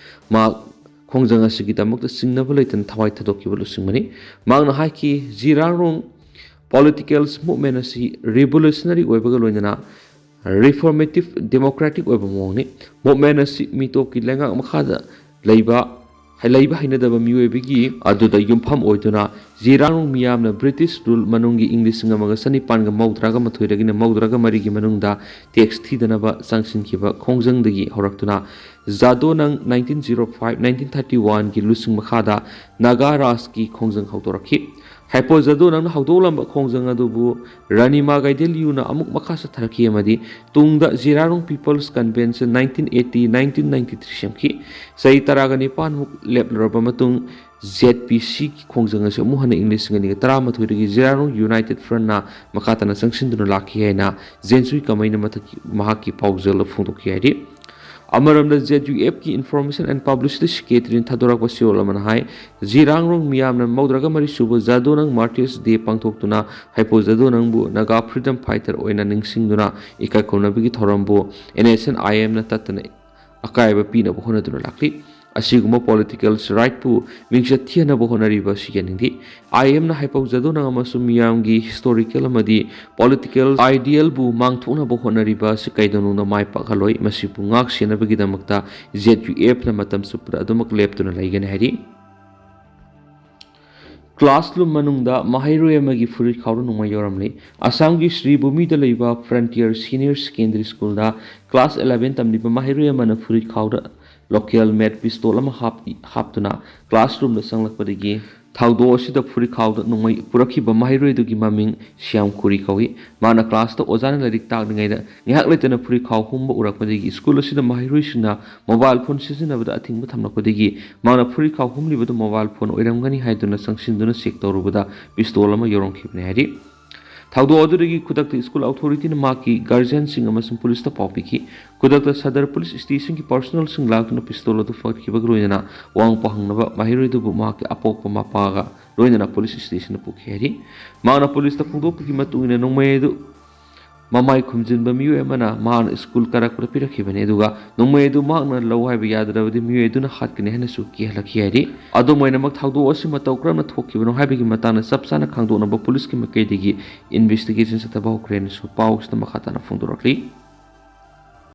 ꯃꯍꯥꯛ ꯈꯣꯡꯖꯪ ꯑꯁꯤꯒꯤꯗꯃꯛꯇ ꯆꯤꯡꯅꯕ ꯂꯩꯇꯅ ꯊꯋꯥꯏ ꯊꯥꯗꯣꯛꯈꯤꯕ ꯂꯨꯆꯤꯡꯕꯅꯤ꯫ ꯃꯍꯥꯛꯅ ꯍꯥꯏꯈꯤ, ꯖꯤꯔꯥꯡꯔꯣꯡ ꯄꯣꯂꯤꯇꯤꯀꯦꯜꯁ ꯃꯨꯚꯃꯦꯟ ꯑꯁꯤ ꯔꯤꯚꯣꯂꯨꯁꯅꯔꯤ ꯑꯣꯏꯕꯒ ꯂꯣꯏꯅꯅ ꯔꯤꯐꯣꯔꯃꯦꯇꯤꯚ ꯗꯦꯃꯣꯀ꯭ꯔꯦꯇꯤꯛ ꯑꯣꯏꯕ ꯃꯑꯣꯡꯅꯤ꯫ ꯃꯨꯚꯃꯦꯟ ꯑꯁꯤ ꯃꯤꯇꯣꯞꯀꯤ ꯂꯩꯉꯥꯛ ꯃꯈꯥꯗ ꯂꯩꯕ, ꯂꯩꯕ ꯍꯩꯅꯗꯕ ꯃꯤꯑꯣꯏꯕꯒꯤ ꯑꯗꯨꯗ ꯌꯨꯝꯐꯝ ꯑꯣꯏꯗꯨꯅ ꯖꯤꯔꯥꯡꯔꯣꯡ ꯃꯤꯌꯥꯝꯅ ꯕ꯭ꯔꯤꯇꯤꯁ ꯔꯨꯜ ꯃꯅꯨꯡꯒꯤ ꯏꯪ ꯂꯤꯁꯤꯡ ꯑꯃꯒ ꯆꯅꯤꯄꯥꯟꯒ ꯃꯧꯗ꯭ꯔꯥꯒ ꯃꯥꯊꯣꯏꯗꯒꯤꯅ ꯃꯧꯗ꯭ꯔꯥꯒ ꯃꯔꯤꯒꯤ ꯃꯅꯨꯡꯗ ꯇꯦꯛꯁ ꯊꯤꯗꯅꯕ ꯆꯪꯁꯤꯟꯈꯤꯕ ꯈꯣꯡꯖꯪꯗꯒꯤ ꯍꯧꯔꯛꯇꯨꯅ ꯖꯥꯗꯣꯅꯪ nineteen zero five, nineteen thirty oneꯒꯤ ꯂꯨꯆꯤꯡ ꯃꯈꯥꯗ ꯅꯥꯒꯥ ꯔꯥꯖꯀꯤ ꯈꯣꯡꯖꯪ ꯍꯧꯗꯣꯔꯛꯈꯤ꯫ ꯍꯩꯄꯧ ꯖꯥꯗꯣꯅꯪꯅ ꯍꯧꯗꯣꯛꯂꯝꯕ ꯈꯣꯡꯖꯪ ꯑꯗꯨꯕꯨ ꯔꯥꯅꯤꯃꯥ ꯒꯥꯏꯗꯦꯂꯤꯌꯨꯅ ꯑꯃꯨꯛ ꯃꯈꯥ ꯆꯠꯊꯔꯛꯈꯤ ꯑꯃꯗꯤ ꯇꯨꯡꯗ ꯖꯤꯔꯥꯔꯣꯡ People's Convention nineteen eighty, nineteen ninety three ꯁꯦꯝꯈꯤ꯫ ꯆꯍꯤ ꯇꯔꯥꯒ ꯅꯤꯄꯥꯟꯃꯨꯛ ꯂꯦꯞꯂꯨꯔꯕ ꯃꯇꯨꯡ, ZPCꯒꯤ ꯈꯣꯡꯖꯪ ꯑꯁꯤ ꯑꯃꯨꯛ ꯍꯟꯅ ꯏꯪ ꯂꯤꯁꯤꯡ ꯑꯅꯤꯒ ꯇꯔꯥꯃꯥꯊꯣꯏꯗꯒꯤ ꯖꯤꯔꯥꯔꯣꯡ United Frontꯅ ꯃꯈꯥ ꯇꯥꯅ ꯆꯪꯁꯤꯟꯗꯨꯅ ꯂꯥꯛꯈꯤ ꯍꯥꯏꯅ ꯖꯦꯟꯁꯨꯏ ꯀꯃꯩꯅ ꯃꯊꯛꯀꯤ ꯃꯍꯥꯛꯀꯤ ꯄꯥꯎꯖꯦꯜꯗ ꯐꯣꯡꯗꯣꯛꯈꯤ ꯍꯥꯏꯔꯤ꯫ ꯑꯃꯔꯣꯝꯗ, ZUFꯀꯤ Information and Publicity Secretaryꯅ ꯊꯥꯗꯣꯔꯛꯄ ꯆꯦꯔꯣꯜ ꯑꯃꯅ ꯍꯥꯏ, ꯖꯤꯔꯥꯡꯔꯣꯡ ꯃꯤꯌꯥꯝꯅ ꯃꯧꯗ꯭ꯔꯥꯒ ꯃꯔꯤ ꯁꯨꯕ ꯖꯥꯗꯣꯅꯪ Martyrs Day ꯄꯥꯡꯊꯣꯛꯇꯨꯅ ꯍꯩꯄꯧ ꯖꯥꯗꯣꯅꯪꯕꯨ ꯅꯥꯒꯥ freedom fighter ꯑꯣꯏꯅ ꯅꯤꯡꯁꯤꯡꯗꯨꯅ ꯏꯀꯥꯏ ꯈꯨꯝꯅꯕꯒꯤ ꯊꯧꯔꯝꯕꯨ NSCN-IMꯅ ꯇꯠꯇꯅ ꯑꯀꯥꯏꯕ ꯄꯤꯅꯕ ꯍꯣꯠꯅꯗꯨꯅ ꯂꯥꯛꯂꯤ꯫ ꯑꯁꯤꯒꯨꯝꯕ political rightꯄꯨ ꯃꯤꯡꯆꯠ ꯊꯤꯍꯟꯅꯕ ꯍꯣꯠꯅꯔꯤꯕ ꯑꯁꯤ ꯌꯥꯅꯤꯡꯗꯦ꯫ IMꯅ ꯍꯩꯄꯧ ꯖꯥꯗꯣꯅꯪ ꯑꯃꯁꯨꯡ ꯃꯤꯌꯥꯝꯒꯤ historical ꯑꯃꯗꯤ political idealꯕꯨ ꯃꯥꯡꯊꯣꯛꯅꯕ ꯍꯣꯠꯅꯔꯤꯕ ꯑꯁꯤ ꯀꯩꯗꯧꯅꯨꯡꯗ ꯃꯥꯏ ꯄꯥꯛꯍꯜꯂꯣꯏ꯫ ꯃꯁꯤꯕꯨ ꯉꯥꯛ ꯁꯦꯟꯅꯕꯒꯤꯗꯃꯛꯇ ZUFꯅ ꯃꯇꯝ ꯆꯨꯞꯄꯗ ꯑꯗꯨꯃꯛ ꯂꯦꯞꯇꯨꯅ ꯂꯩꯒꯅꯤ ꯍꯥꯏꯔꯤ꯫ Classroom ꯃꯅꯨꯡꯗ ꯃꯍꯩꯔꯣꯏ ꯑꯃꯒꯤ ꯐꯨꯔꯤꯠ ꯈꯥꯎꯗ ꯅꯣꯡꯃꯩ ꯌꯥꯎꯔꯝꯂꯤ꯫ ꯑꯁꯥꯝꯒꯤ ꯁ꯭ꯔꯤꯚꯨꯃꯤꯗ ꯂꯩꯕ Frontier Senior Secondary Schoolꯗ class eleven ꯇꯝꯂꯤꯕ ꯃꯍꯩꯔꯣꯏ ꯑꯃꯅ ꯐꯨꯔꯤꯠ ꯈꯥꯎꯗ local made pistol ꯑꯃ ꯍꯥꯞ-, ꯍꯥꯞꯇꯨꯅ classroomꯗ ꯆꯪꯂꯛꯄꯗꯒꯤ ꯊꯧꯗꯣꯛ ꯑꯁꯤꯗ ꯐꯨꯔꯤꯠ ꯈꯥꯎꯗ ꯅꯣꯡꯃꯩ ꯄꯨꯔꯛꯈꯤꯕ ꯃꯍꯩꯔꯣꯏ ꯑꯗꯨꯒꯤ ꯃꯃꯤꯡ ꯁ꯭ꯌꯥꯝ ꯈꯨꯔꯤ ꯀꯧꯏ꯫ ꯃꯥꯅ classꯇ ꯑꯣꯖꯥꯅ ꯂꯥꯏꯔꯤꯛ ꯇꯥꯛꯂꯤꯉꯩꯗ ꯉꯥꯏꯍꯥꯛ ꯂꯩꯇꯅ ꯐꯨꯔꯤꯠ ꯈꯥꯎ ꯍꯨꯝꯕ ꯎꯔꯛꯄꯗꯒꯤ school ꯑꯁꯤꯗ ꯃꯍꯩꯔꯣꯏꯁꯤꯡꯅ mobile phone ꯁꯤꯖꯤꯟꯅꯕꯗ ꯑꯊꯤꯡꯕ ꯊꯝꯂꯛꯄꯗꯒꯤ ꯃꯥꯅ ꯐꯨꯔꯤꯠ ꯈꯥꯎ ꯍꯨꯝꯂꯤꯕꯗꯨ mobile phone ꯑꯣꯏꯔꯝꯒꯅꯤ ꯍꯥꯏꯗꯨꯅ ꯆꯪꯁꯤꯟꯗꯨꯅ check ꯇꯧꯔꯨꯕꯗ pistol ꯑꯃ ꯌꯥꯎꯔꯝꯈꯤꯕꯅꯤ ꯍꯥꯏꯔꯤ꯫ ꯊꯧꯗꯣꯛ ꯑꯗꯨꯗꯒꯤ ꯈꯨꯗꯛꯇ school authorityꯅ ꯃꯍꯥꯛꯀꯤ guardianꯁꯤꯡ ꯑꯃꯁꯨꯡ policeꯇ ꯄꯥꯎ ꯄꯤꯈꯤ꯫ ꯈꯨꯗꯛꯇ ꯁꯗꯔ police stationꯒꯤ personnelꯁꯤꯡ ꯂꯥꯛꯇꯨꯅ pistol ꯑꯗꯨ ꯐꯒꯠꯈꯤꯕꯒ ꯂꯣꯏꯅꯅ ꯋꯥꯍꯪ ꯄꯥꯎꯍꯪꯅꯕ ꯃꯍꯩꯔꯣꯏꯗꯨꯕꯨ ꯃꯍꯥꯛꯀꯤ ꯑꯄꯣꯛꯄ ꯃꯄꯥꯒ ꯂꯣꯏꯅꯅ ꯄꯨꯂꯤꯁ ꯁ꯭ꯇꯦꯁꯟꯗ ꯄꯨꯈꯤ ꯍꯥꯏꯔꯤ꯫ ꯃꯍꯥꯛꯅ ꯄꯨꯂꯤꯁꯇ ꯐꯣꯡꯗꯣꯛꯄꯒꯤ ꯃꯇꯨꯡ ꯏꯟꯅ ꯅꯣꯡꯃꯩ ꯑꯗꯨ ꯃꯃꯥꯏ ꯈꯨꯝꯖꯤꯟꯕ ꯃꯤꯑꯣꯏ ꯑꯃꯅ ꯃꯍꯥꯛꯅ ꯁ꯭ꯀꯨꯜ ꯀꯥꯔꯛꯄꯗ ꯄꯤꯔꯛꯈꯤꯕꯅꯤ, ꯑꯗꯨꯒ ꯅꯣꯡꯃꯩ ꯑꯗꯨ ꯃꯍꯥꯛꯅ ꯂꯧ ꯍꯥꯏꯕ ꯌꯥꯗ꯭ꯔꯕꯗꯤ ꯃꯤꯑꯣꯏ ꯑꯗꯨꯅ ꯍꯥꯠꯀꯅꯤ ꯍꯥꯏꯅꯁꯨ ꯀꯤꯍꯜꯂꯛꯈꯤ ꯍꯥꯏꯔꯤ꯫ ꯑꯗꯨꯝ ꯑꯣꯏꯅꯃꯛ, ꯊꯧꯗꯣꯛ ꯑꯁꯤ ꯃꯇꯧ ꯀꯔꯝꯅ ꯊꯣꯛꯈꯤꯕꯅꯣ ꯍꯥꯏꯕꯒꯤ ꯃꯇꯥꯡꯗ ꯆꯞ ꯆꯥꯅ ꯈꯪꯗꯣꯛꯅꯕ ꯄꯨꯂꯤꯁꯀꯤ ꯃꯥꯏꯀꯩꯗꯒꯤ ꯏꯟꯚꯦꯁꯇꯤꯒꯦꯁꯟ ꯆꯠꯊꯕ ꯍꯧꯈ꯭ꯔꯦꯅꯁꯨ ꯄꯥꯎ ꯑꯁꯤꯗ ꯃꯈꯥ ꯇꯥꯅ ꯐꯣꯡꯗꯣꯔꯛꯂꯤ꯫